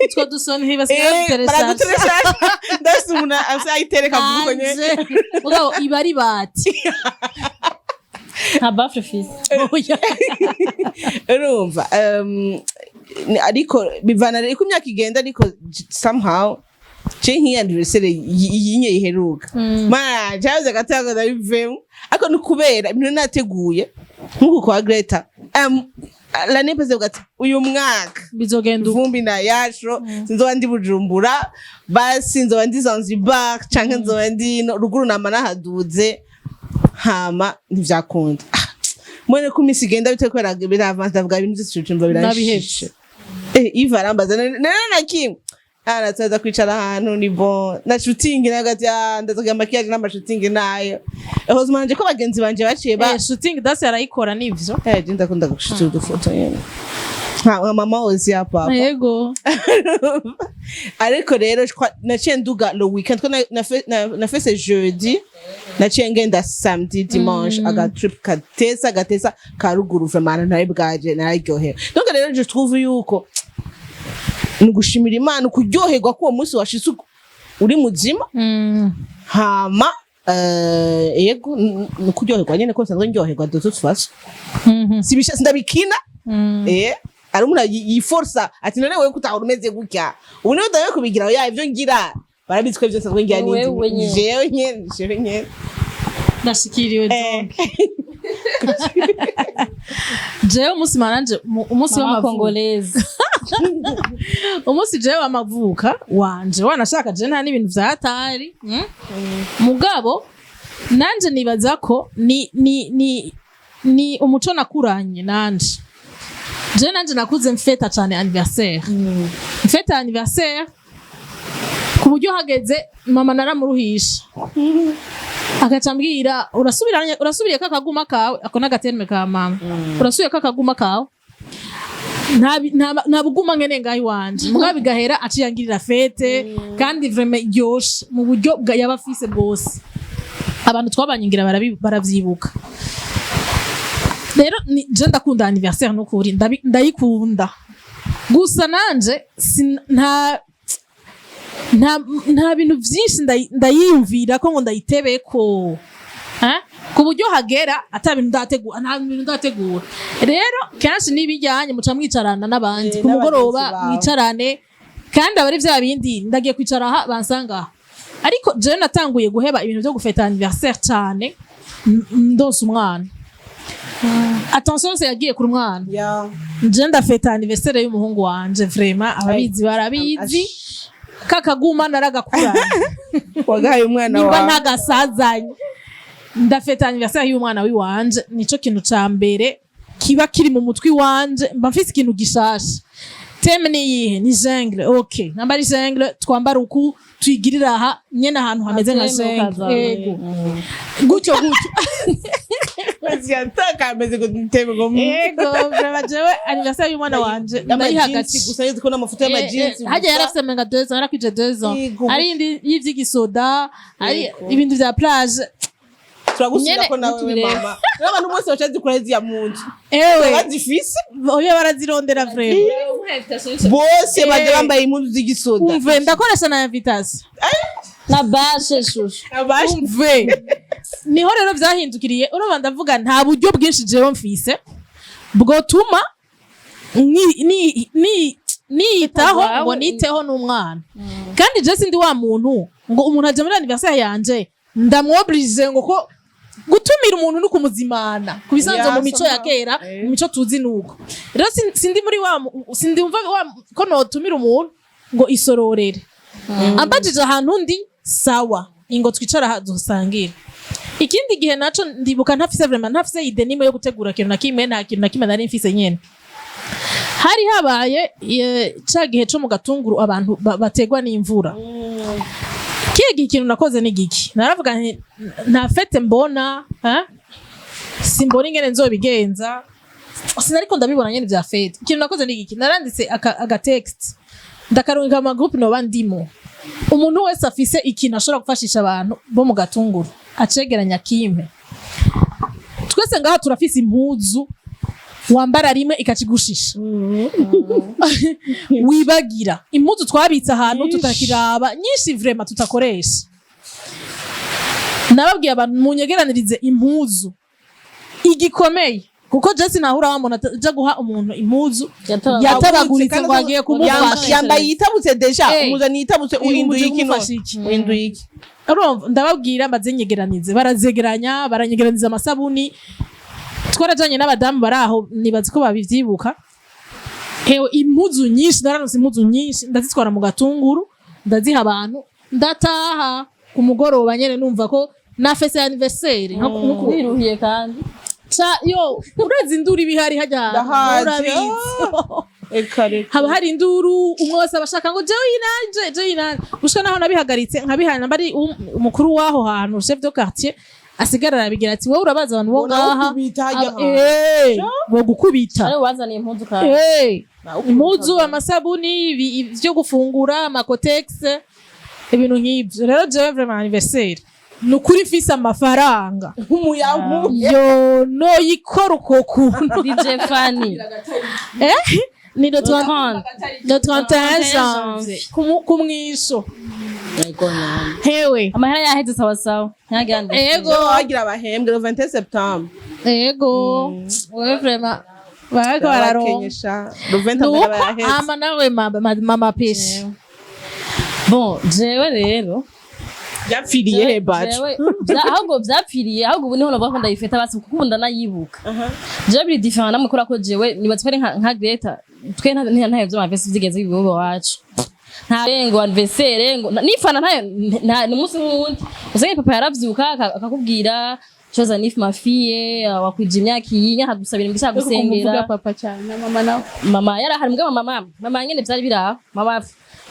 Speaker 3: utwo dusoni ntibasigaye baduteresha.
Speaker 2: Baraguteresha, ndafise umuntu afise ayitereka vuba nyene.
Speaker 3: Mugabo iba ari bati.
Speaker 4: Nta baffle fise.
Speaker 3: Oya.
Speaker 2: Urumva ariko bivana rero uko imyaka igenda, ariko somehow je nk'iyi anniversaire yinye iheruka, mana cyabuze gatoya ndabivemo, ariko ni kubera ibintu nateguye nk'uku kwa Greta l'année passée ati uyu mwaka
Speaker 3: bizogenda uko.
Speaker 2: Vumbi na yasho, sinzoba ndi Bujumbura, basi nzoba ndi Zanzibar canke nzoba ndi no, ruguru nama nahaduze, hama ntivyakunda. Ah, mbone ko iminsi igenda bitewe kubera biravanze, ndavuga ibintu vyose cumva biranshishe. Yves arambaza na kimwe ana tuza kwicara ahantu ni bon na shooting nagati, ah, ndaza maquillage n'ama shooting nayo. Heureusement nje ko bagenzi banje baciye ba
Speaker 3: Eh, shooting dasi arayikora nivyo.
Speaker 2: Eh, je ndakunda gushuta udufoto nyene nka mama ozi ya papa.
Speaker 3: Yego.
Speaker 2: Ariko rero naciye nduga le weekend ko na fête jeudi, naciye ngenda samedi, dimanche, aga trip katesa gatesa ka ruguru, vraiment ntari bwaje, nararyohewe. Donc rero je trouve yuko ni ugushimira Imana, kuryoherwa ko uwo munsi washitse uri muzima. Hama yego, ni kuryoherwa nyene ko nsanzwe ndyoherwa de toute façon. Sibisha sindabikina. Ari umuntu yiforsa ati none wewe kutahora umeze gutya, ubu niwe utawe kubigira ya ivyo ngira, barabizi ko ivyo nsanzwe ngira.
Speaker 4: Wewe
Speaker 2: n'indi
Speaker 4: nyene.
Speaker 2: Jewe nyene.
Speaker 3: Ndashikiriwe.
Speaker 2: Eh.
Speaker 3: Donc jewe umunsi maranje umunsi
Speaker 4: Mama
Speaker 3: w'amavuko
Speaker 4: congolaise.
Speaker 3: Umunsi jewe w'amavuka wanje, wanashaka je nta n'ibintu vyatari? Mugabo nanje nibaza ko ni umuco nakuranye nanje. Je nanje nakuze mfeta cane anniversaire, mfeta anniversaire ku buryo hageze mama naramuruhisha, agaca ambwira urasubiranye, urasubiriye kakaguma kawe, ako n'agaterme ka mama, urasubiye kakaguma kawe. Nta buguma nkene ngaho iwanje, mugabo bigahera aciye angirira fête kandi vraiment iryoshe mu buryo yaba afise bwose. Abantu twabanye ngira baravyibuka. Rero je ndakunda anniversaire nukuri, ndayikunda, gusa nanje nta bintu vyinshi ndayiyumvira ko ngo ndayitebeko. Eh? Ku buryo hagera ata bintu ndategura, nta bintu ndategura. Rero kenshi n'ibijyanye muca mwicarana n'abandi
Speaker 2: Eh,
Speaker 3: ku mugoroba.
Speaker 2: N'abagenzi bawe.
Speaker 3: Mwicarane kandi aba ari vya bindi ndagiye kwicara aha bansanga aha. Ariko jewe natanguye guheba ibintu vyo gufeta anniversaire cane ndonse umwana. Attention yose yagiye kuri umwana. Nje ndafeta anniversaire y'umuhungu wanje, vraiment ababizi barabizi, kakaguma naragakuranye.
Speaker 2: Wagahaye umwana
Speaker 3: Nimba
Speaker 2: wawe.
Speaker 3: ntagasazanye, ndafeta anniversaire y'umwana wiwanje, nico kintu ca mbere. Kiba kiri mu mutwi wanje, mba mfise ikintu gishasha. Thème ni iyihe? Ni jungle. Okay, namba ari jungle, twambara uku, tuyigirira aha nyene, ahantu hameze nka
Speaker 4: Thème
Speaker 3: jungle.
Speaker 4: Ukaza.
Speaker 3: Ego, gutyo gutyo.
Speaker 2: Kameze ngo ntebe ngo
Speaker 3: Ego, vraiment, jewe anniversaire y'umwana wanje ndayiha
Speaker 2: y'amajinsi
Speaker 3: agaciro.
Speaker 2: Gusa yuzi ko n'amafoto y'amajinsi.
Speaker 3: Hajya yarafise menga 2 ans, yarakwije 2 ans.
Speaker 2: Yego.
Speaker 3: Ari indi y'ivy'igisoda, ari
Speaker 2: Yego.
Speaker 3: ibintu vya plage.
Speaker 2: Turagusubira
Speaker 3: Nyene
Speaker 2: ko nawe we
Speaker 4: ntitubirebe.
Speaker 2: mama, n'abantu bose baca zikora ziya mu nzu
Speaker 3: Ewe,
Speaker 2: bazifise.
Speaker 3: Oya, barazirondera vraiment.
Speaker 2: Bose baje
Speaker 3: Eh.
Speaker 2: bambaye impuzu z'igisoda.
Speaker 3: Umve, ndakoresha na invitation.
Speaker 4: Na bâche, chouchou.
Speaker 3: Umve, niho rero vyahindukiriye. Urumva, ndavuga nta buryo bwinshi jewe mfise bwotuma niyitaho
Speaker 4: Wawe-
Speaker 3: ngo niteho n'umwana. Kandi je sindi wa muntu ngo umuntu aje muri anniversaire yanje ndamwobrije, ngo ko gutumira umuntu no kumuzimana ku bisanzwe mu mico ya kera, mu mico tuzi nuko rero sindi muri wa sindi umva wa ko notumira umuntu ngo isororere. Ambajije ahantu ndi, sawa, ingo twicara aha dusangire. Ikindi gihe naco ndibuka ntafise, vraiment ntafise idée nimwe yo gutegura ikintu na kimwe, nta kintu na kimwe nari mfise nyene. Hari habaye ca gihe co mu Gatunguru, abantu bategwa n'imvura. Kiye gihe ikintu nakoze ni giki? Naravuga nti nta fête mbona, ha? Simbona ingene nzobigenza, sinariko ndabibona nyene vya fête. Ikintu nakoze ni giki? Naranditse aga texte, ndakarungika mu magroupe noba ndimo: umuntu wese afise ikintu ashobora gufashisha abantu bo mu Gatunguru acegeranya kimpe. Twese ngaha turafise impuzu wambara rimwe ikakigushisha, wibagira impuzu twabitse ahantu tutakiraba, nyinshi vraiment tutakoresha. Nababwiye abantu munyegeranirize impuzu igikomeye, kuko je sinahura wa muntu aja guha umuntu impuzu yatabaguritse ngo agiye kumufasha.
Speaker 2: Yambaye yitabutse déjà.
Speaker 3: Eh.
Speaker 2: Umuzani yitabutse, uhinduye
Speaker 3: Umuje
Speaker 2: iki none?
Speaker 3: kumufasha iki?
Speaker 2: Uhinduye iki?
Speaker 3: Urumva, ndababwira bazinyegeranize, barazegeranya, baranyegeraniza amasabuni. Twarajanye n'abadamu bari aho, nibaza ko babivyibuka. Hewe, impuzu nyinshi, naranose impuzu nyinshi, ndazitwara mu Gatunguru, ndaziha abantu, ndataha ku mugoroba nyene numva ko na fête ya anniversaire
Speaker 4: Wiruhiye kandi.
Speaker 3: Ca yo, urazi induru ibihari hajya ahantu,
Speaker 2: Ndahazi.
Speaker 3: urabizi.
Speaker 2: Eka reka.
Speaker 3: Haba hari induru, umwe wese aba ashaka ngo jewe yinanje, jewe yinanje, gushika naho nabihagaritse nkabihana. Mba ari umukuru w'aho hantu, chef de quartier, asigara arabigira ati: "Wowe urabaza abantu bo
Speaker 2: Ngo
Speaker 3: ngaha."
Speaker 2: nawukubita hajya hantu.
Speaker 3: Bo gukubita.
Speaker 4: Ari wazaniye impuzu kandi.
Speaker 3: Impuzu, amasabuni, ivyo gufungura, ama Kotex, ibintu nk'ivyo. Rero jewe vraiment anniversaire, ni ukuri mfise amafaranga
Speaker 2: Nk'umuyaga.
Speaker 3: yo noyikora uko kuntu.
Speaker 4: DJ Fanny.
Speaker 3: Eh, ni le 30,
Speaker 4: 30.
Speaker 3: le 31
Speaker 4: 31
Speaker 3: janvier ku mwisho. Hewe.
Speaker 4: Amahera yaheze sawa sawa. Ntagande.
Speaker 3: Ego.
Speaker 2: Bagira abahembwe le 21 septembre.
Speaker 3: Ego, wewe vraiment bariko bararonka.
Speaker 2: Barakenyesha le 20
Speaker 3: Nuko
Speaker 2: amahera bayaheze.
Speaker 3: Ama nawe mama Peshi.
Speaker 4: Bon, jewe rero
Speaker 2: Byapfiriye he bacu?
Speaker 4: Ahubwo vyapfiriye, ahubwo ubu niho navuga ko ndayifeta basi, kuko ubu ndanayibuka. Jewe biri différent namwe, kubera ko jewe nibaza ko ari nka Greta, twe nta vyo anniversaire vyigeze biba iwacu. Nta ngo anniversaire ngo nifana ntayo nta ni umunsi nk'uwundi. Usanga papa yaravyuka akakubwira: "Joyeux anniv ma fille, wakwije imyaka iyi," akagusabira imigisha,
Speaker 1: kumuvuga
Speaker 4: agusengera.
Speaker 1: Papa cyane na mama nawe.
Speaker 4: Mama yarahari, mbwa mama nyene vyari biraho.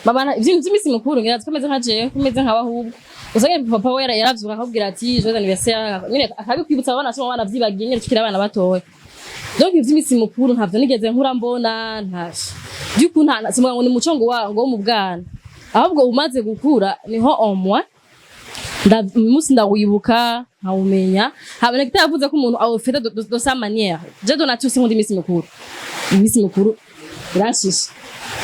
Speaker 4: Mama ibintu vy'imisi mikuru ngira twameze nka jewe, kumeze nkawe, ahubwo usanga papa we yaravyuka akakubwira ati: "Joyeux anniversaire," nyene akabikwibutsa abana, so abana vyibagiye nyene tukiri abana batoya. Donc ivy'imisi mikuru ntavyo nigeze nkura mbona, nta by'uku nta simuga ngo ni muco ngo wa ngo wo mu bwana. Ahubwo umaze gukura niho au moins umunsi ndawibuka nkawumenya. Haboneka itavuze ko umuntu awufeta de sa manière. Je de nature sinkunda imisi mikuru, imisi mikuru iranshisha,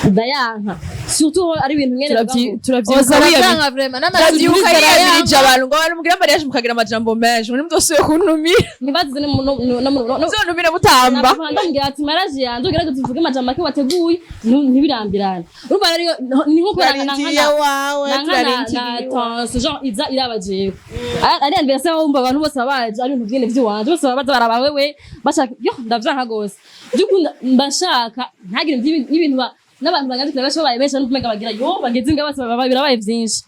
Speaker 4: ndayanka, surtout ari ibintu nyene bavuga ngo-
Speaker 5: Turavyibuka
Speaker 3: Oza aratanga vraiment
Speaker 5: turavyibuka
Speaker 3: n'amasurprise.
Speaker 5: yiyamirije
Speaker 3: Arayanga.
Speaker 5: abantu ngo abantu mugira mariage mukagira amajambo menshi, muri mudasubiye kuntumira.
Speaker 4: Ntibazize no no no no no
Speaker 5: Muzontumire mutamba.
Speaker 4: Ndamubwira ati: "Mariage yanjye, ugerageze uvuge amajambo make wateguye, ntibirambirane." Urumva rero ni nko kubera
Speaker 2: Turarindiriye wawe.
Speaker 4: na
Speaker 2: Turarindiriye.
Speaker 4: tension genre iza iraba jewe ari anniversaire, wumva abantu bose babaje, ari ibintu vyene vy'iwanje, bose baba baza baraba wewe bashaka yo. Ndavyanka gose by'ukuri, mba nshaka ntagire n'ibintu n'abantu bagandikira benshi, babaye benshi n'ukumenga bagira yo bageze inga bose baba birabaye vyinshi.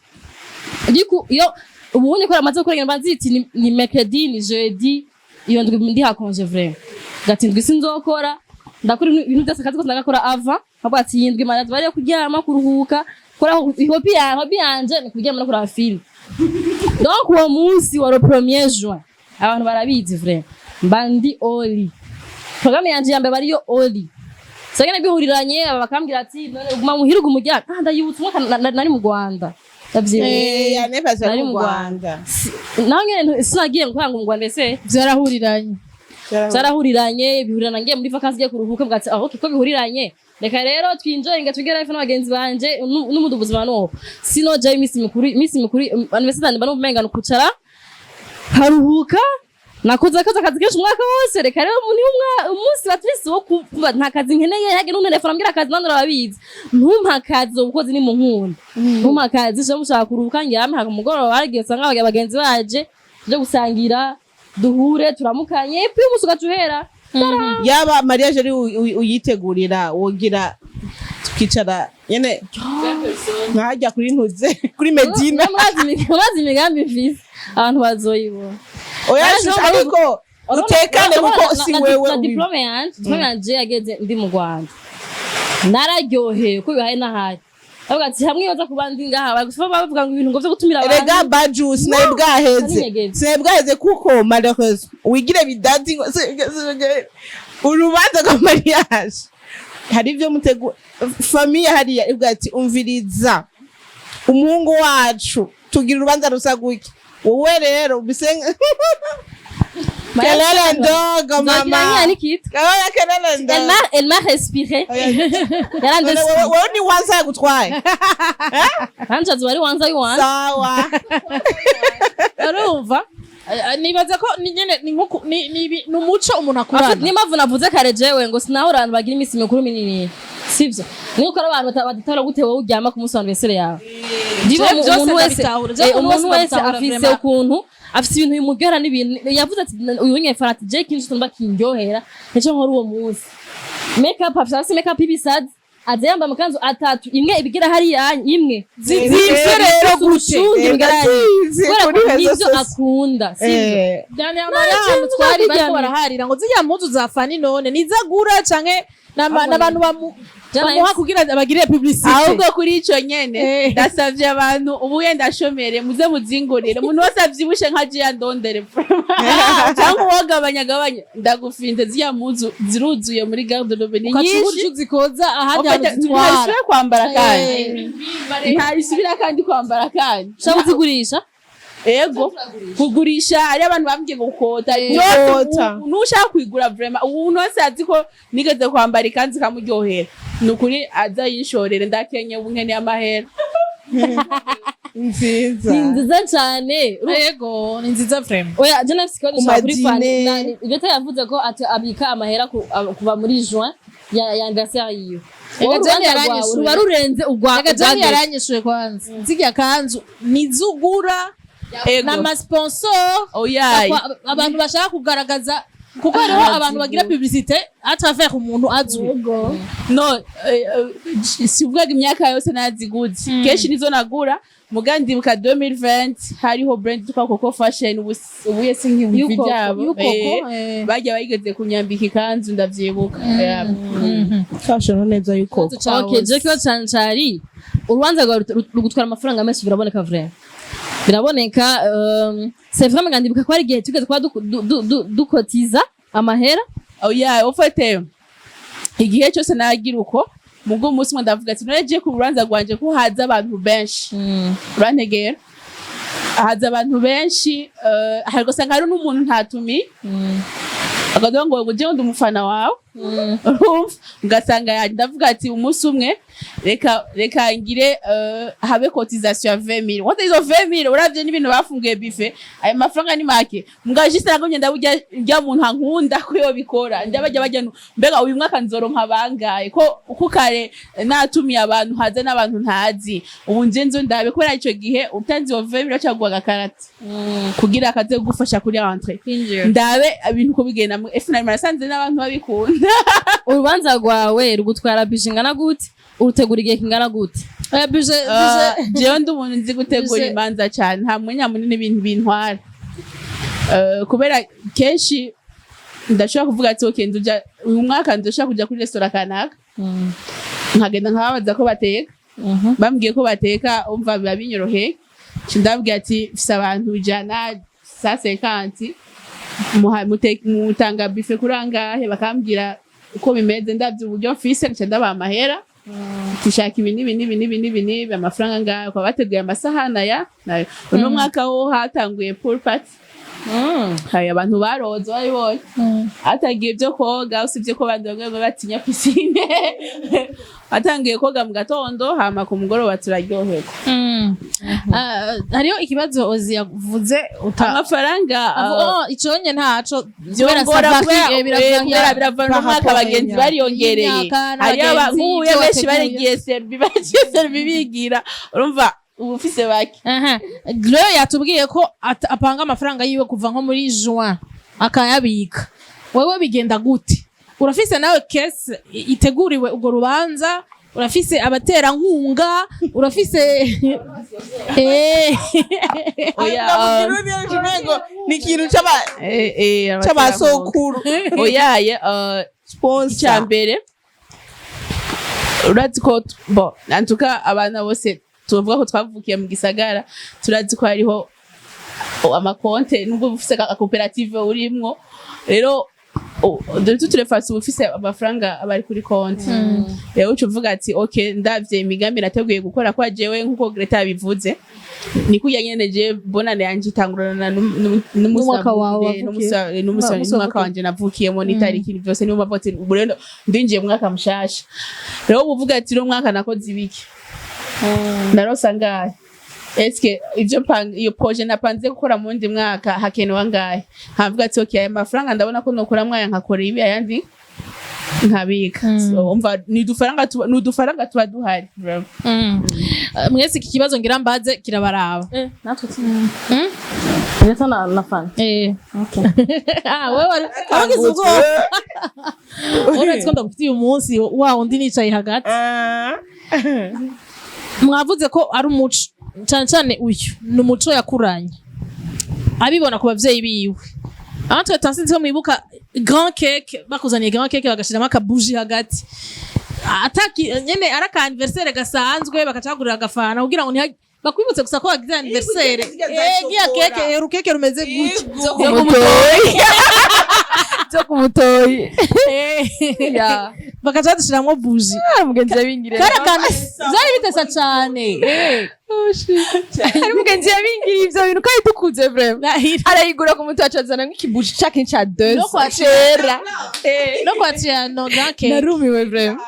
Speaker 4: Ariko iyo ubunye ko amaze gukora mba nziti ni mercredi, ni jeudi, iyo ndwi ndi hakonje vraiment. Gati indwi sinzokora, ndakora ibintu byose, akazi kose ndagakora ava nkavuga ati iyi ndwi mana bari kuryama, kuruhuka, kora hobby ya hobby yanje ni kuryama no kuraba film. Donc uwo munsi wa le 1er juin, abantu barabizi, vraiment mba ndi oli, programme yanje ya mbere bariyo oli. Sasa bihuriranye, aba bakambwira ati none guma muhira, uguma uryamye. Ah, ndayibutse umwaka nari mu Rwanda, ndavyibuka.
Speaker 2: Eh, anniversaire
Speaker 4: Nari
Speaker 2: mu
Speaker 4: mu
Speaker 2: Rwanda.
Speaker 4: Naho nyene sinagiye ngo mu Rwanda ese.
Speaker 3: Vyarahuriranye.
Speaker 4: Byarahuriranye, bihurirana ngiye muri vacances, ngiye kuruhuka, mbwa ati aho kiko bihuriranye, reka rero twinjoyinga, tugere life n'abagenzi banje n'umudu buzima nuko sinoja iminsi mikuru anniversaire mba numva umenga nukucara nkaruhuka. Nakoze akazi kenshi umwaka wose, reka rero ni umunsi at least wo kuba nta kazi nkeneye, hage n'untelefone ambwira akazi, nandi urababizi, ntumpa akazi, ubukozi ni mu nkunda, ntumpa akazi, je mushaka kuruhuka, ndyame haka mugoroba hagiye usanga abagenzi baje, tuje gusangira, duhure, turamukanye, puis umunsi ugaca uhera.
Speaker 2: Yaba mariage ari uyitegurira, wogira tukicara nyene nkajya kuri ntuze kuri Medina.
Speaker 4: Murazi imigambi mfise, abantu bazoyibona.
Speaker 2: Oya.
Speaker 4: Naje
Speaker 2: Shusho, ariko utekane kuko si wewe
Speaker 4: na diplôme yanje yageze ndi mu Rwanda, nararyohewe ko bihaye n'ahari, bavuga ati hamwe baza kuba ndi ngaha bagufa bavuga ngo ibintu ngo vyo gutumira abantu.
Speaker 2: Erega baju sinari bwaheze.
Speaker 4: Narinyegeze.
Speaker 2: Sinari bwaheze kuko malheureusement wigire bidadi ngo urubanza rwa mariage hari ibyo mutegura, famille hariya ivuga ati umviriza umuhungu wacu, tugira urubanza rusa gutya, wowe rero bisenga kelele ndogo
Speaker 4: Nzogira
Speaker 2: mama.
Speaker 4: nk'iya Nikita.
Speaker 2: Kaona kelele ndogo.
Speaker 4: Elle m'a respiré. Yarandesi.
Speaker 2: Wewe ni wanza yagutwaye.
Speaker 4: Kanje azoba ari wanza y'uwanza.
Speaker 2: Sawa.
Speaker 3: Urumva, nibaza ko ni nyene ni nko ni umuco umuntu akurana.
Speaker 4: Niyo mpamvu navuze kare jewe ngo sinahora abantu bagira iminsi mikuru minini, sivyo? Ni uko ari abantu badatahura gute wowe uryama ku munsi wa anniversaire yawe. Ndibo
Speaker 3: Jewe vyose
Speaker 4: umuntu wese
Speaker 3: ndabitahura. Jewe umuntu
Speaker 4: umuntu
Speaker 3: wese
Speaker 4: wese
Speaker 3: ndabitahura
Speaker 4: afise
Speaker 3: vraiment.
Speaker 4: ukuntu, afise ibintu bimuryohera n'ibintu yavuze ati uyu nyefana ati je kintu tumba kindyohera nico nkora uwo munsi. Make up, afise make up y'ibisazi, aza yambaye amakanzu atatu, imwe ibigira hariya, imwe
Speaker 2: Zizimvye rero gute?
Speaker 4: urushungi bigaragara
Speaker 2: Zizi
Speaker 4: kubera
Speaker 2: kuri
Speaker 4: ko
Speaker 2: réseaux
Speaker 4: nivyo
Speaker 2: sociaux.
Speaker 4: akunda, sivyo?
Speaker 3: Dernièrement rero ahantu twari bariko baraharira ngo zirya mpuzu za Fani none nizagura canke n'abantu bamuha kugira bagirire publicité.
Speaker 1: Ahubwo kuri ico nyene, ndasavye abantu ubu yenda ashomere muze muzingurire, umuntu wese avyibushe nka jiya ndondere cyangwa uwagabanya agabanya, ndagufinze, ziriya mpuzu ziruzuye muri garde-robe ni
Speaker 3: ukaca ubura
Speaker 1: nyinshi.
Speaker 3: ico uzikoza ahandi hantu zitwara.
Speaker 1: Ntarisubira kwambara kandi, ntarisubira kandi kwambara kandi.
Speaker 4: Ushaka kuzigurisha?
Speaker 1: Ego, kugurisha, hari abantu bambwiye ngo gukota.
Speaker 2: Gukota.
Speaker 1: Nushaka kuyigura, vraiment umuntu wese azi ko nigeze kwambara ikanzu ikamuryohera, ni ukuri aza yishorere, ndakenye ubu nkeneye amahera.
Speaker 2: Nziza.
Speaker 4: Ni nziza cyane.
Speaker 3: Yego, ni nziza vraiment.
Speaker 4: Oya, je nafise ikibazo
Speaker 2: Ku
Speaker 4: cya kuri Fani.
Speaker 2: madine.
Speaker 4: Ibyo yavuze ko ati abika amahera kuva muri juin ya anniversaire yiwe.
Speaker 3: Ega
Speaker 4: Wowe
Speaker 3: Jane
Speaker 4: urubanza rwawe
Speaker 3: yaranyishuye.
Speaker 4: ruba rurenze urwa
Speaker 3: Reka Jane
Speaker 4: urwa
Speaker 3: yaranyishuye kwanza, zirya kanzu nizugura
Speaker 1: Ego.
Speaker 3: n'amasponsor.
Speaker 1: Oyaye.
Speaker 3: Abantu bashaka kugaragaza, kuko hariho abantu bagira publicité à travers umuntu azwi.
Speaker 1: No, sivugaga imyaka yose naziguze, kenshi nizo nagura, muga ndibuka 2020 hariho brand yitwa Coco Fashion, ubu ubuye sinkibuka
Speaker 4: Yukoko,
Speaker 1: ibyabo.
Speaker 3: Yukoko,
Speaker 1: Bajya bayigeze kunyambika ikanzu, ndavyibuka. Yeah.
Speaker 2: Fashion neza yuko.
Speaker 3: Ikibazo cawe.
Speaker 4: Okay, je kibazo cyane cari urubanza rwawe rugutwara amafaranga menshi, biraboneka vraiment, biraboneka. C'est vraiment ngandibuka ko hari igihe tugeze kuba dukotiza amahera.
Speaker 1: Oya, ufate igihe cyose nagira uko, mugo umunsi umwe ndavuga ati none je ku rubanza rwanje ko haza abantu benshi, urantegera, haza abantu benshi, hari ugasanga hari n'umuntu ntatumiye akavuga ngo ngo jewe ndi umufana wawe, urumva, ugasanga yaje, ndavuga ati umunsi umwe reka ngire habe cotisation ya 20000. Wate izo 20000, uravye n'ibintu bafunguye buffet, ayo mafaranga ni make, mbwa juste nagumye ndaburya rya muntu ankunda ko yo bikora, ndabajya bajya mbega uyu mwaka nzoronka bangaye ko uko kare natumiye abantu haza n'abantu ntazi, ubu nje nzo ndabe, kubera ico gihe utanze iyo 20000 bacaguha agakarata kugira akaze kugufasha kuri entrée, ndabe ibintu uko bigenda. Efu nari nasanze n'abantu babikunda.
Speaker 4: Urubanza rwawe rugutwara budget ingana gute? Urutegura igihe kingana gute?
Speaker 3: Oya, budget
Speaker 1: Jewe ndi umuntu nzi gutegura imanza cyane, nta mwanya munini ibintu bintwara. Kubera kenshi Ndashobora kuvuga ati: "Okay, nduja uyu mwaka, ndashobora kuja kuri restaurant kanaka," nkagenda nkababaza ko bateka. Bambwiye ko bateka, umva biba binyoroheye. Nca ndababwira ati: "Mfise abantu 100, 150, mutanga buffet kuri angahe?" Bakambwira uko bimeze. Ndavye uburyo mfise, nca ndabaha amahera, tishaka ibi n'ibi n'ibi n'ibi n'ibi n'ibi, amafaranga ngayo, ukaba bateguye amasahani aya nayo. Uno mwaka wo hatanguye pool party, hari abantu baroze, babibonye, hatangiye ibyo koga, usibye ko abandi bamwe bamwe batinya piscine. Hatangiye koga mu gatondo, hama ku mugoroba turaryoherwa.
Speaker 3: Ah, hariho ikibazo Ozi yavuze uta
Speaker 1: Amafaranga
Speaker 3: Oh, iconye ntaco.
Speaker 1: Byongora kubera biravana n'umwaka, abagenzi bariyongereye.
Speaker 3: Y'imyaka
Speaker 1: Hariyo
Speaker 3: n'abagenzi,
Speaker 1: nk'ubu
Speaker 3: ivyo
Speaker 1: benshi
Speaker 3: wateguye.
Speaker 1: barigiye servi, bagiye servi bigira, urumva uba ufise bake.
Speaker 3: Aha. Glo yatubwiye ko apanga amafaranga yiwe kuva nko muri juin akayabika. Wewe bigenda gute? Urafise nawe caisse iteguriwe urwo rubanza? Urafise abaterankunga? Urafise
Speaker 1: Oya.
Speaker 2: Umengo ni ikintu c'abasokuru.
Speaker 1: Oya ye,
Speaker 2: Sponsor.
Speaker 1: Icya mbere, urazi ko bon, en tout cas abana bose tuvuga ko twavukiye mu gisagara, turazi ko hariho amakonte, nubwo uba ufise akoperative urimwo. Rero de toutes les façons uba ufise amafaranga aba ari kuri konti. Rero uca uvuga ati: "Ok, ndavye imigambi nateguye gukora." Kwa jewe, nkuko Greta yabivuze, ni kurya nyene, je bonane yanje itangurana
Speaker 3: N'umwaka wawe wavukiye.
Speaker 1: n'umunsi
Speaker 3: N'umunsi
Speaker 1: n'umwaka
Speaker 3: wavukiye.
Speaker 1: wanje navukiyemo n'itariki byose. Niyo mpamvu ati ubu rero ndinjiye mu mwaka mushasha. Rero uba uvuga ati: "Uno mwaka nakoze ibiki? Narose angahe? Eske ivyo iyo projet napanze gukora mu wundi mwaka hakenewe angahe?" Nkavuga ati: "Okay, aya mafaranga ndabona ko nokuramwo aya, nkakora ibi, ayandi nkabika." So umva ni udufaranga tuba duhari.
Speaker 3: Mwese iki kibazo ngira mbaze kirabaraba.
Speaker 4: Natwe ndetse na Fani.
Speaker 3: Eh. Ah, wewe wagize ubwoba, uretse ko ndagufitiye umunsi wa undi nicaye hagati. Mwavuze ko ari umuco, cyane cyane uyu ni umuco yakuranye abibona ku bavyeyi biwe. Aho twe tansinzi ko mwibuka grand cake, bakuzaniye grand cake bagashiramo akabuji hagati, ataki nyene ari aka anniversaire gasanzwe, bakacagurira agafana kugira ngo bakwibutse gusa ko wagize anniversaire.
Speaker 2: Zirya za
Speaker 3: Giya
Speaker 2: shokora.
Speaker 3: keke, urukeke rumeze gutya.
Speaker 5: Zo ku mutoyi.
Speaker 3: Bakaca badushiramwo buji.
Speaker 5: Mugenzi yabingiriye.
Speaker 3: Kari akantu vyari bitesa cane.
Speaker 5: Hari mugenzi yabingiriye ivyo bintu kandi dukuze, vraiment.
Speaker 3: Nahira.
Speaker 5: Arayigura ku mutoyi, acazana nk'ikibuji cake ca deux
Speaker 3: No kwakira.
Speaker 5: cera.
Speaker 3: No kwakira no grand cake.
Speaker 5: Narumiwe vraiment.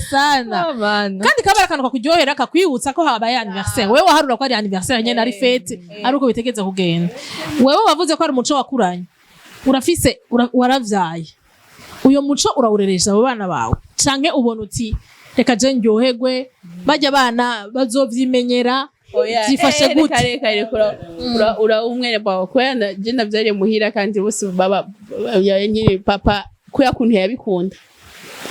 Speaker 3: Sana.
Speaker 5: Abana.
Speaker 3: Kandi kaba ari akantu kakuryohera, kakwibutsa ko habaye anniversaire. Wewe waharura ko ari anniversaire nyene, ari fête, ari uko bitegeza kugenda. Wewe wavuze ko ari umuco wakuranye. Urafise waravyaye, uyo muco urawureresha abo bana bawe, canke ubona uti: "Reka je ndyoherwe, bajya abana bazovyimenyera"?
Speaker 1: Oya,
Speaker 3: Vyifashe gute?
Speaker 1: Reka reka, ura umwere bawe, kubera je navyariye muhira, kandi bose baba ya nyine papa kubera kuntu yabikunda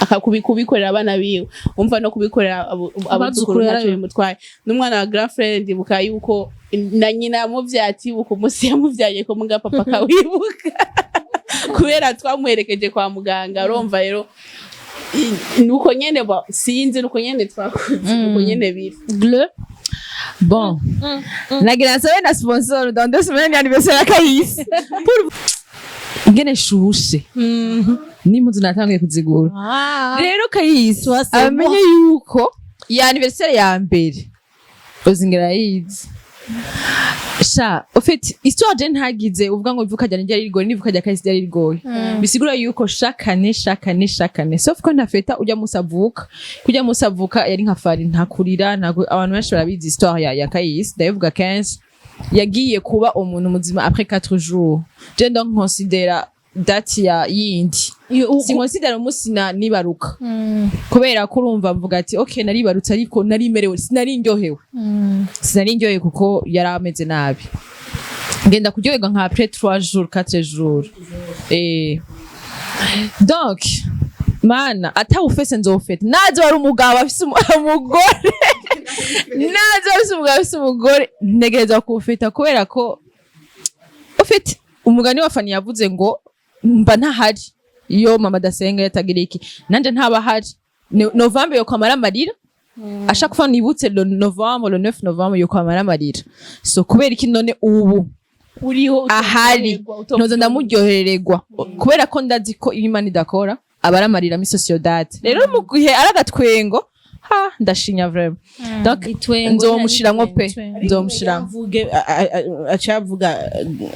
Speaker 1: akakubikorera abana biwe, umva no kubikorera abuzukuru
Speaker 3: Abazukuru.
Speaker 1: ntacyo bimutwaye. N'umwana wa grand frère, ndibuka yuko na nyina yamuvyaye atibuka umunsi yamuvyaye ko, muga papa akawibuka kubera twamuherekeje kwa muganga. Urumva rero nuko nyene sinzi, nuko nyene twakuze, nuko nyene biri.
Speaker 3: Bleu.
Speaker 5: Bon, nagira nsabe na sponsor dans 2 semaines ni anniversaire ya Kayisi. Pour ingene shushe n'impuzu natanguye kuzigura. Rero Kayisi
Speaker 3: Toi, c'est
Speaker 5: amenye yuko ya anniversaire ya mbere uzingera yize sha. Au fait, histoire je ntagize uvuga ngo ivuka ryanje ryari rigoye n'ivuka rya Kayisi ryari rigoye, bisigura yuko chaque année, chaque année, chaque année, sauf ko ntafeta ujya musi avuka. Kujya musi avuka yari nka fari, ntakurira ntago. Abantu benshi barabizi histoire ya Kayisi, ndabivuga kenshi. Yagiye kuba umuntu muzima après 4 jours. Je donc considère date ya yindi, sinconsidère umunsi na nibaruka, kubera ko urumva mvuga ati: "Okay, naribarutse, ariko narimerewe, sinari ndyohewe, sinari ndyohewe," kuko yari ameze nabi. Ngenda kuryoherwa nka après 3 jours, 4 jours. Donc mana atawufese nzofeta, nazo wari umugabo afise umugore, nazo afise umugabo afise umugore, ntegerezwa kuwufeta, kubera ko ufite umugani wa Fani yavuze ngo Mba ntahari iyo mama adasenga, yatagira iki, nanje ntaba ahari. Novembre yo kwamara amarira à chaque fois nibutse le novembre, le 9 novembre yo kwamara amarira. So kubera iki none ubu
Speaker 1: Uriho
Speaker 5: ahari ntoza ndamuryoherererwa? Kubera ko ndazi ko iyo Imana idakora aba ari amarira misi sociedad. Rero mu gihe ari agatwengo, ha, ndashinya vraiment. Donc
Speaker 4: Itwengo.
Speaker 5: nzomushiramwo pe, nzomushiramwo.
Speaker 2: Mvuge acavuga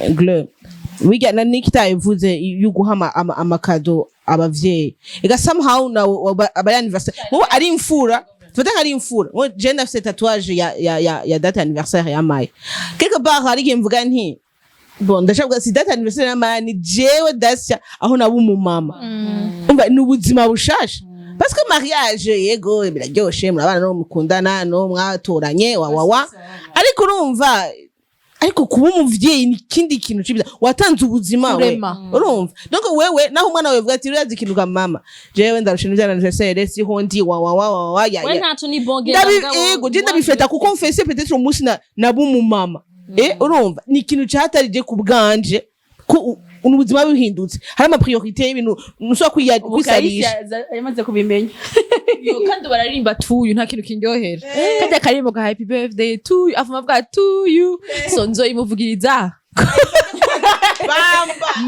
Speaker 2: gle wiga na Nikita yavuze yuguha amakado abavyeyi. Ega somehow na aba anniversaire wowe ari imfura, tufate nka ari imfura. Moi, je ndafise tatouage ya date anniversaire ya Maya. Quelque part hari igihe mvuga nti bon, ndashaka si date anniversaire ya Maya, ni jewe Dasya aho naba umumama. Umva, ni ubuzima bushasha, parce que mariage, yego, biraryoshe, murabana no mukundana no mwatoranye wa wa wa, ariko urumva, ariko kuba umuvyeyi ni ikindi kintu ciza, watanze ubuzima we.
Speaker 3: Kurema.
Speaker 2: Urumva, donc wewe naho umwana wawe avuga ati urazi ikintu ga mama, jewe ndarusha n'ivya anniversaire, siho ndi wa wa wa wa wa ya
Speaker 4: We
Speaker 2: ya.
Speaker 4: ntaco ni bonge.
Speaker 2: Ndabi ego, je ndabifeta kuko mfese peut-être umunsi na naba umumama. Urumva, ni ikintu catarije ku bwanje ko ubuzima buhindutse, hari ama priorité y'ibintu ntushobora kwisarisha.
Speaker 1: Yamaze kubimenya.
Speaker 5: Yo, kandi bararirimba "to you", nta kintu kindyohera kandi akaririmbo ka "Happy birthday to you", afuma avuga "to you". So nzoyimuvugiriza,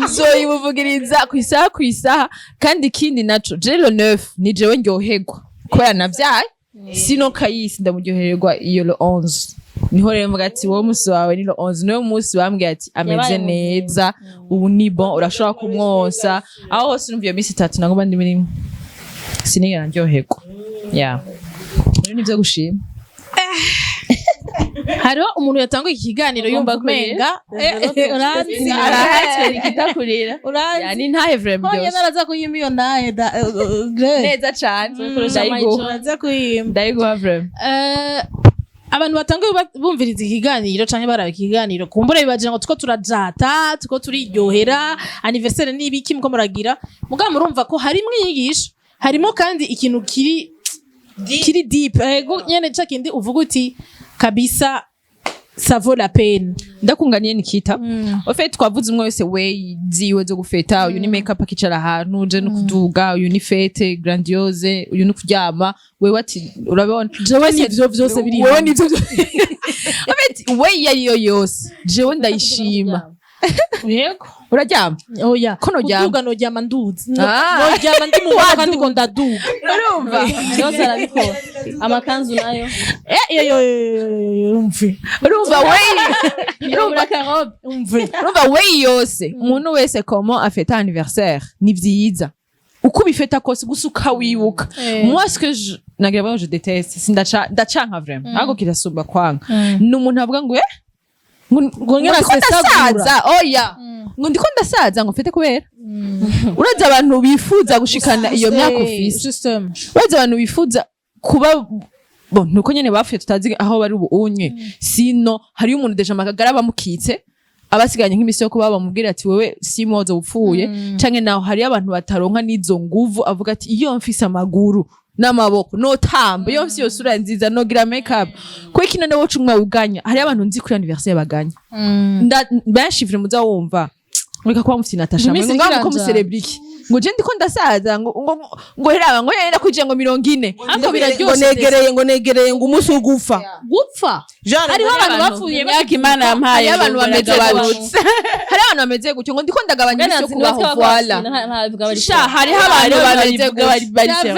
Speaker 5: nzoyimuvugiriza ku isaha ku isaha. Kandi ikindi naco, je le 9 ni jewe ndyoherwa kubera navyaye, sino Kayisi ndamuryohererwa iyo le 11. Niho rero mvuga ati wowe musi wawe ni le 11, niwo munsi bambwiye ati ameze
Speaker 4: Yabaye
Speaker 5: neza ubu, ni bon, urashobora kumwonsa aho hose. Urumva, iyo minsi 3 nagomba ndi muri sinigera ndyoherwa. Yeah, rero nivyo gushima.
Speaker 3: Hariho umuntu yatanguye iki kiganiro yumva umenga uranzi.
Speaker 1: Arahatwe ikitakurira.
Speaker 3: Uranzi.
Speaker 5: Yani ntahe vraiment.
Speaker 3: Ko nyene
Speaker 5: Byose
Speaker 3: araza kuyima iyo nahe da Grey.
Speaker 5: Neza cane, ndayiguha.
Speaker 3: Araza kuyima.
Speaker 5: Ndayiguha vraiment.
Speaker 3: Abantu batanguye bumviriza ikiganiro canke baraba ikiganiro, kumbura bibagira ngo tuko turajata, tuko turiryohera anniversaire n'ibiki muko muragira. Mugabo murumva ko harimwo inyigisho, harimo kandi ikintu kiri deep. Ego nyene, ca kindi uvuga uti kabisa ça vaut la peine.
Speaker 5: Ndakunganiye, Nikita. Au fait twavuze umwe wese we ziwe zo gufeta. Uyu ni make up, akicara ahantu, je no kuduga, uyu ni fête grandiose, uyu ni kuryama. Wewe ati urabona
Speaker 3: Jewe nivyo vyose biri
Speaker 5: wewe
Speaker 3: hamwe.
Speaker 5: nivyo vyose. En fait we iyo ariyo yose jewe ndayishima.
Speaker 3: Yego.
Speaker 5: Uraryama?
Speaker 3: Oya.
Speaker 5: Ko noryama?
Speaker 3: Kuduga noryama nduzi.
Speaker 5: Ah.
Speaker 3: Noryama ndi mu modoka ndiko ndaduga.
Speaker 5: Urumva.
Speaker 4: Byose arabikora, amakanzu nayo.
Speaker 3: Eh, yo yo yo yo, umve.
Speaker 5: Urumva we
Speaker 4: Urumva karobe.
Speaker 3: Umve.
Speaker 5: Urumva we yose, umuntu wese comment afeta anniversaire ni vyiza, uko ubifeta kose, gusa ukawibuka. Moi, ce que je nagira ngo je déteste, sindaca, ndacanka vraiment, ahubwo kirasumba kwanga, ni umuntu avuga ngo ngo
Speaker 3: Ngo ngena
Speaker 5: ndiko
Speaker 3: sesagura.
Speaker 5: ndasaza. Oya, ngo ndiko ndasaza, ngo mfete kubera urazi abantu bifuza gushikana iyo myaka ufise.
Speaker 3: Justement.
Speaker 5: Urazi abantu bifuza kuba bon, nuko nyene bapfuye, tutazi aho bari ubu unye. Sino hariyo umuntu déjà amagara bamukitse, abasigaranye nk'imisi yo kuba bamubwira ati wewe simozo upfuye, canke naho hariyo abantu bataronka n'izo nguvu, avuga ati iyo mfise amaguru n'amaboko notamba, iyo mfise iyo sura nziza nogira make up. Kubera kino nawe woca umwe uganya. Hariyo abantu nzi kuri anniversaire baganya. Benshi vure muza wumva reka kuba mufite Natasha
Speaker 3: Iminsi
Speaker 5: ngo ngaho ko
Speaker 3: irikiranja.
Speaker 5: muserebra iki, ngo je ndiko ndasaza, ngo heraba ngo yenda kwije ngo 40.
Speaker 3: Ariko
Speaker 2: Ngo
Speaker 3: biraryoshe.
Speaker 2: negereye ngo umunsi wo gupfa.
Speaker 3: Gupfa.
Speaker 2: Genre,
Speaker 3: Hariho abantu bapfuye.
Speaker 1: Imyaka Imana yampaye.
Speaker 5: Hariho abantu bameze
Speaker 1: baragabanutse.
Speaker 5: Hariho abantu bameze gutyo, ngo ndiko ndagabanya iminsi yo kubaho, voilà. Sha, hariho abantu bameze gutyo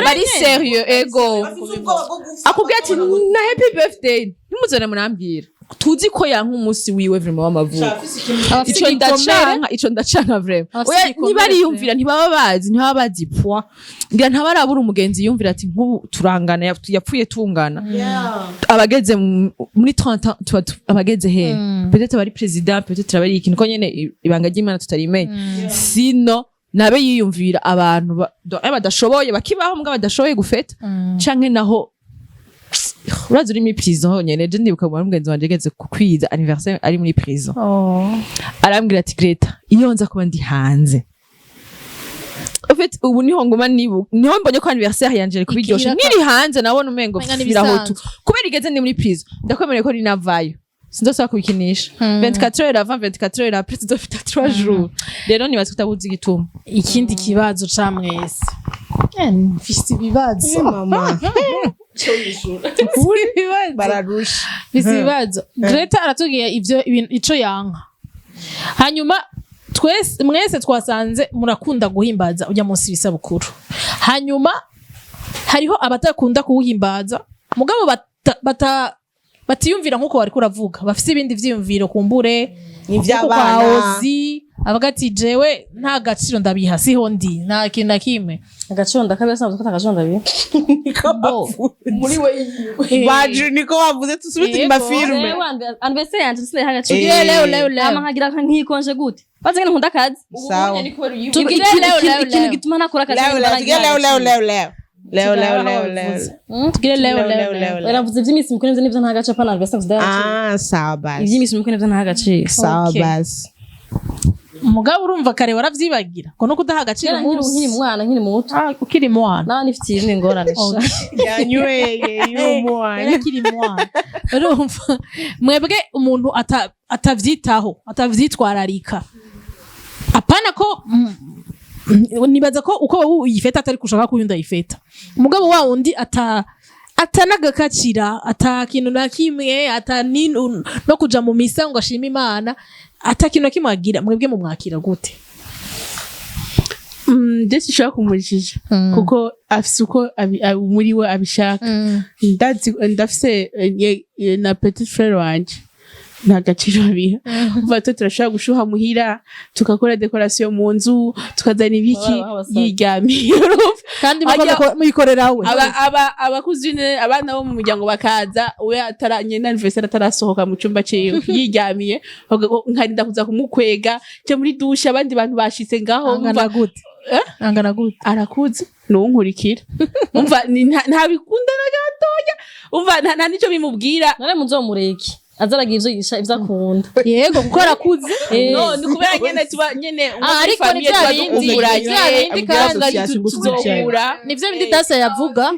Speaker 5: bari sérieux. Ego, akubwira ati na happy birthday ntimuzone murambwira, tuzi ko yanka umunsi wiwe vraiment w'amavuko.
Speaker 3: Abafise
Speaker 5: Ico
Speaker 3: igikomere.
Speaker 5: ndacanka, ico ndacanka vraiment.
Speaker 3: Abafise
Speaker 5: Oya,
Speaker 3: igikomere.
Speaker 5: ntibariyumvira, ntibaba bazi, ntibaba bazi poids ngira, ntabarabura umugenzi yumvira ati nk'ubu turangana, yapfuye tungana, abageze muri 30 ans tuba abageze he, peut-être abari président, peut-être abari ikintu, ko nyene ibanga ry'Imana tutarimenya. Sino nabe yiyumvira abantu badashoboye bakibaho, mbwa badashoboye gufeta, canke naho urazi uri muri prison honyene. Je ndibuka mu mugenzi wanje yageze kukwiza anniversaire ari muri prison, arambwira ati Greta, iyo nza kuba ndi hanze. En fait ubu niho nguma nibu, niho mbonye ko anniversaire yanje iri kubiryosha.
Speaker 3: Ikiraka.
Speaker 5: Nkiri hanze nabona umengo
Speaker 3: Umenga ni
Speaker 5: birahutu.
Speaker 3: ibisanzwe.
Speaker 5: Kubera igeze ndi muri prison, ndakwemereye ko ninavayo. Sinzosubira kubikinisha. 24 heures avant, 24 heures après, tuzofita 3 jours. Rero nibaza ko utabuzi igituma.
Speaker 3: Ikindi kibazo ca mwese. Mfise ibibazo.
Speaker 2: Mama.
Speaker 3: Mfise ibibazo.
Speaker 2: Bararusha.
Speaker 3: Mfise ibibazo. Greta aratubwiye ivyo ibintu ico yanka. Hanyuma twese, mwese twasanze murakunda guhimbaza ujya munsi w'isabukuru. Hanyuma hariho abatakunda kuwuhimbaza, mugabo batiyumvira nkuko wariko uravuga, bafise ibindi vyiyumviro kumbure.
Speaker 2: Ni
Speaker 3: Nkuko kwa
Speaker 2: ivy'abana.
Speaker 3: Ozi avuga ati: "Jewe nta gaciro ndabiha, siho ndi, nta kintu na kimwe."
Speaker 4: Agaciro ndakabiha, sinavuze ko atagaciro ndabiha.
Speaker 1: Muri we yiwe.
Speaker 2: Baje niko bavuze, tusubire inyuma filme.
Speaker 4: Anniversaire yanje sinayiha agaciro.
Speaker 3: Tugire leo leo leo.
Speaker 4: Hama nkagira nkikonje gute? Bazi ngene nkunda akazi.
Speaker 2: Sawa.
Speaker 3: Tugire
Speaker 4: Ikintu-
Speaker 3: leo leo
Speaker 4: ikintu
Speaker 3: leo.
Speaker 4: gituma ntakora akazi
Speaker 2: Leo leo, tugire leo leo leo leo leo leo leo leo.
Speaker 3: Tugire leo leo leo.
Speaker 4: Baravuze ivy'iminsi mikuru, nivyo nivyo nta gaciro, pana anniversaire nzidaha agaciro.
Speaker 2: Ah, sawa basi.
Speaker 4: Ivy'iminsi mikuru nivyo ntaha agaciro.
Speaker 2: Sawa
Speaker 3: Okay.
Speaker 2: basi.
Speaker 3: Mugabo urumva kare waravyibagira ngo no kudaha agaciro
Speaker 4: Kera nkiri
Speaker 3: umunsi.
Speaker 4: nkiri mwana, nkiri muto.
Speaker 3: Ah, ukiri mwana.
Speaker 4: Nawe nifitiye izindi ngorane sha.
Speaker 2: Yanyweye y'umwana.
Speaker 3: Yari akiri mwana. Urumva mwebwe umuntu atavyitaho, atavyitwararika, apana ko nibaza ko uko wowe uyifeta atari kushaka ko uyundi ayifeta. Umugabo wa wundi atanagakacira, ata kintu na kimwe, ata no kuja mu misa ngo ashime Imana, ata kintu na kimwe agira, mwebwe mumwakira gute?
Speaker 1: Je sinshobora kumujija kuko afise uko muri we abishaka. Ndazi ndafise na petit frère wanje nta gaciro abiha. Umva, twe turashobora gushuha muhira, tukakora décoration mu nzu, tukazana ibiki,
Speaker 4: Baba abasazi.
Speaker 1: yiryamiye, urumva?
Speaker 3: Kandi
Speaker 1: Ajya-
Speaker 3: muyikorera we.
Speaker 1: Aba cousine, abana bo mu muryango bakaza, we atara nyene anniversaire atarasohoka mu cyumba ciwe, yiryamiye. Nkarinda kuza kumukwega nje muri douche, abandi bantu bashitse ngaho.
Speaker 3: Angana
Speaker 1: Umva,
Speaker 3: gute?
Speaker 1: Eh?
Speaker 3: Angana gute?
Speaker 1: Arakuze, nuwunkurikira. Umva, ntabikunda na gatoya. Umva, nta nico bimubwira.
Speaker 4: None muzomureke azaragira ivyo yisha, ivyo akunda.
Speaker 3: Yego, kuko arakuze.
Speaker 1: No, ni kubera nyene tuba nyene
Speaker 3: Ah,
Speaker 1: muri
Speaker 3: ariko ni
Speaker 1: famille
Speaker 3: vya
Speaker 1: tuba
Speaker 3: bindi,
Speaker 1: dukumburanye.
Speaker 3: vya bindi kandi
Speaker 2: association ngo
Speaker 1: Tuzohura.
Speaker 3: Nivyo bindi dasa yavuga.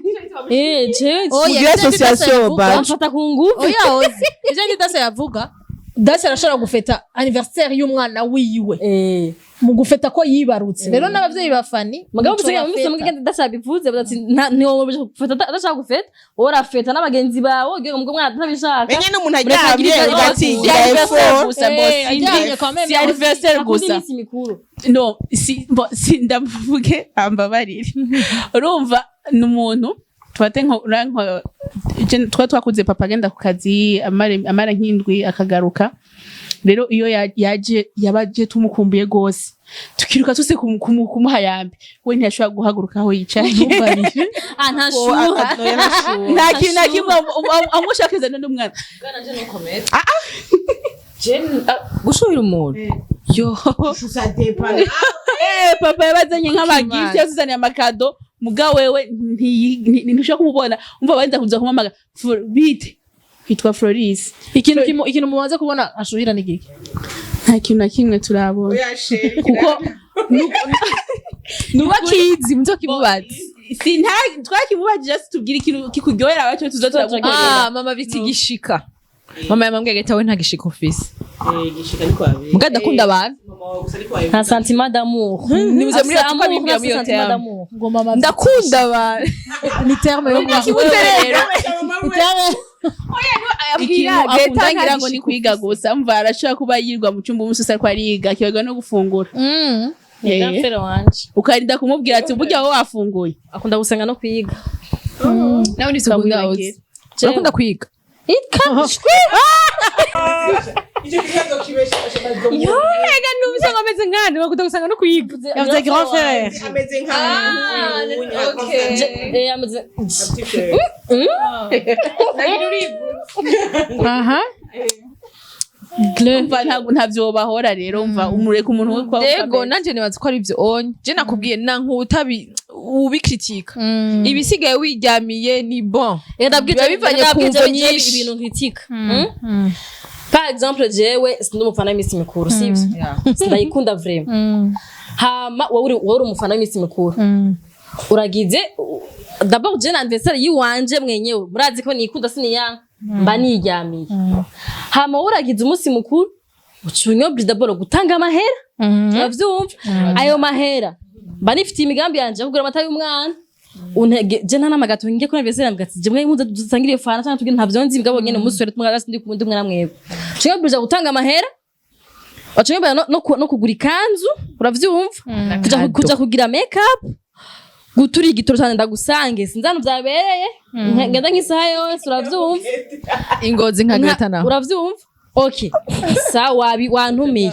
Speaker 4: Eh, jewe
Speaker 3: Oya,
Speaker 2: Mugire
Speaker 3: nivyo bindi Dasa
Speaker 2: association,
Speaker 3: yavuga.
Speaker 2: baje.
Speaker 4: bamfata ku nguvu.
Speaker 3: Oya ozi, ivyo bindi dasa yavuga, dasa arashobora gufeta anniversaire y'umwana wiwe mu gufeta ko yibarutse. Rero n'abavyeyi ba Fani
Speaker 4: Mugabo
Speaker 3: nico
Speaker 4: bisigaye mufise
Speaker 3: bafeta.
Speaker 4: mugende dashabivuze bati ntiwobeje gufeta, adashaka gufeta, wowe urafeta n'abagenzi bawe ugiye ngo mwana atabishaka.
Speaker 2: Menye n'umuntu
Speaker 4: Mureka
Speaker 2: aryamye
Speaker 4: agire
Speaker 2: ugatigira
Speaker 1: Si anniversaire
Speaker 2: effort.
Speaker 1: gusa, bo,
Speaker 3: Aryamye kwa meme.
Speaker 1: Si anniversaire
Speaker 4: Akunda
Speaker 1: gusa.
Speaker 4: iminsi mikuru.
Speaker 1: No, si bo, si ndamuvuge, ambabarire. Urumva, ni umuntu tubate nko twa twakuze papa agenda ku kazi amara nk'indwi akagaruka. Rero iyo yaje yabaje tumukumbuye gose, tukiruka tuse kumuha yambi, we ntiyashobora guhaguruka aho yicaye.
Speaker 4: Ah, ntashuha.
Speaker 1: Nta kintu na kimwe amushakiriza n'undi mwana.
Speaker 5: Gushuhira umuntu yo.
Speaker 1: Papa yabazanye nk'ama gift, yazuzaniye ama cadeaux, muga wewe ntushobora kumubona. Umva, barinda kuza kumamaga: "Bite?" Kwitwa Floris.
Speaker 3: Ikintu mumaze kubona ashuhira ni giki?
Speaker 1: Nta kintu na kimwe turabona kuko
Speaker 5: Nubakizi muzokimubaza.
Speaker 1: Si nta twakimubajije, tubwira ikintu kikuryohera abacu tuzo turagukorera.
Speaker 5: Ah, mama bita igishika. Mama yamambwiye agahita we nta gishika ufise, muga ndakunda abantu.
Speaker 4: Nta sentiment d'amour.
Speaker 5: Nibuze muri
Speaker 4: Afise
Speaker 5: tuko
Speaker 4: amour,
Speaker 5: bimbwira muri
Speaker 4: ntafise
Speaker 5: iyo
Speaker 4: sentiment
Speaker 5: terme.
Speaker 4: d'amour.
Speaker 3: Ngo mama
Speaker 5: Ndakunda abantu.
Speaker 3: Ni terme yo
Speaker 5: Kibuze rero.
Speaker 3: Ni terme.
Speaker 1: Ikintu
Speaker 5: Abwira
Speaker 1: akunda
Speaker 5: Greta
Speaker 1: ngira ngo ni kwiga gusa. Mva, arashobora kuba yirirwa mu cyumba umunsi wose ariko ariga, akibaga no gufungura.
Speaker 4: Ni frère wanje.
Speaker 1: Ukarinda kumubwira ati: "Burya wowe wafunguye?"
Speaker 4: Akunda gusenga no kwiga.
Speaker 5: Nawe ni secondaire.
Speaker 1: Ukamwibagira.
Speaker 5: Urakunda kwiga?
Speaker 2: Icyo kibazo kibesha.
Speaker 5: Ega numvise ngo ameze nkande bakunda gusanga no kwiga.
Speaker 3: Yavuze grand frère.
Speaker 2: Ameze nka
Speaker 4: Ameze
Speaker 3: Aha. Gle.
Speaker 1: Umva, ntabwo ntavyo bahora. Rero umva, umureka umuntu we kwa
Speaker 5: Yego, nanje nibaza ko ari ivyo onye je nakubwiye na nkutabi ubikritika, ibisigaye wiryamiye ni bon.
Speaker 4: Ndabwira.
Speaker 5: Biba bivanye ku mvo nyinshi.
Speaker 4: Ibintu nkritika. Par exemple, jewe sindi umufana w'iminsi mikuru, sivyo? Sindayikunda vraiment. Hama wowe uri umufana w'iminsi mikuru. Uragize d'abord je na anniversaire yiwanje mwenyewe, murazi ko nikunda, siniyanka, mba niryamiye. Hama uragize umunsi mukuru, uca unyobri d'abord gutanga amahera, uravyumva? Ayo mahera mba nifitiye imigambi yanje yo kugura amata y'umwana. Untege je nta namagato ngiye kuri anniversaire, mbwa ati: "Je mwe muze dusangire iyo fanta cyangwa tugire." Ntavyo nzi, mugabo nyene umunsi wera tumwe ndi kumwe na mwebwe. Uca gutanga amahera, waca no kugura ikanzu, uravyumva? Kuja kugira make up, gutura igitoro cyane ndagusange, sinzi ahantu vyabereye, ngenda nk'isaha yose, uravyumva?
Speaker 5: Ingozi nka Greta naho.
Speaker 4: Uravyumva? Okay, sawa, wantumiye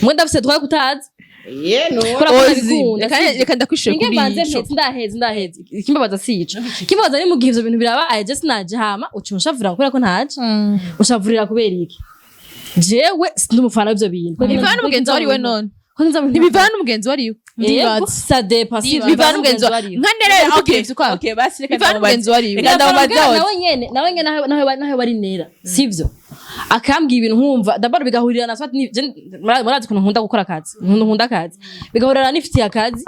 Speaker 4: mwe, ndafise twaye kutaza. Kubera ko
Speaker 5: Ozi,
Speaker 4: nabikunda,
Speaker 5: reka
Speaker 4: sivyo?
Speaker 5: Reka ndakwishuye
Speaker 4: Ninge
Speaker 5: kuri
Speaker 4: mbanze
Speaker 5: ico.
Speaker 4: mpetse, ndaheze, ndaheze. Ikimbabaza si ico, ikimbabaza ni mu gihe ivyo bintu birabaye, je sinaje, hama uca unshavurira kubera ko ntaje. Ushavurira kubera iki? Jewe sindi umufana w'ivyo bintu.
Speaker 5: Ntibivana n'umugenzi wari we none.
Speaker 4: Ko nza mu
Speaker 5: Ntibivana n'umugenzi wari we.
Speaker 4: Yego, ça dépend, si
Speaker 5: Bivana n'umugenzi wa nka Nera yari kubwira ivyo ukwawe.
Speaker 1: Okay, basi reka
Speaker 5: Bivana
Speaker 1: ndamubaze.
Speaker 5: n'umugenzi wari we.
Speaker 1: Reka ndamubaze.
Speaker 4: Nawe nyene, nawe nyene, naho bari nera, sivyo? Akambwira ibintu nkumva d'abord bigahurira na swat murazi ukuntu nkunda gukora akazi, nkunda akazi, bigahurira nifitiye akazi.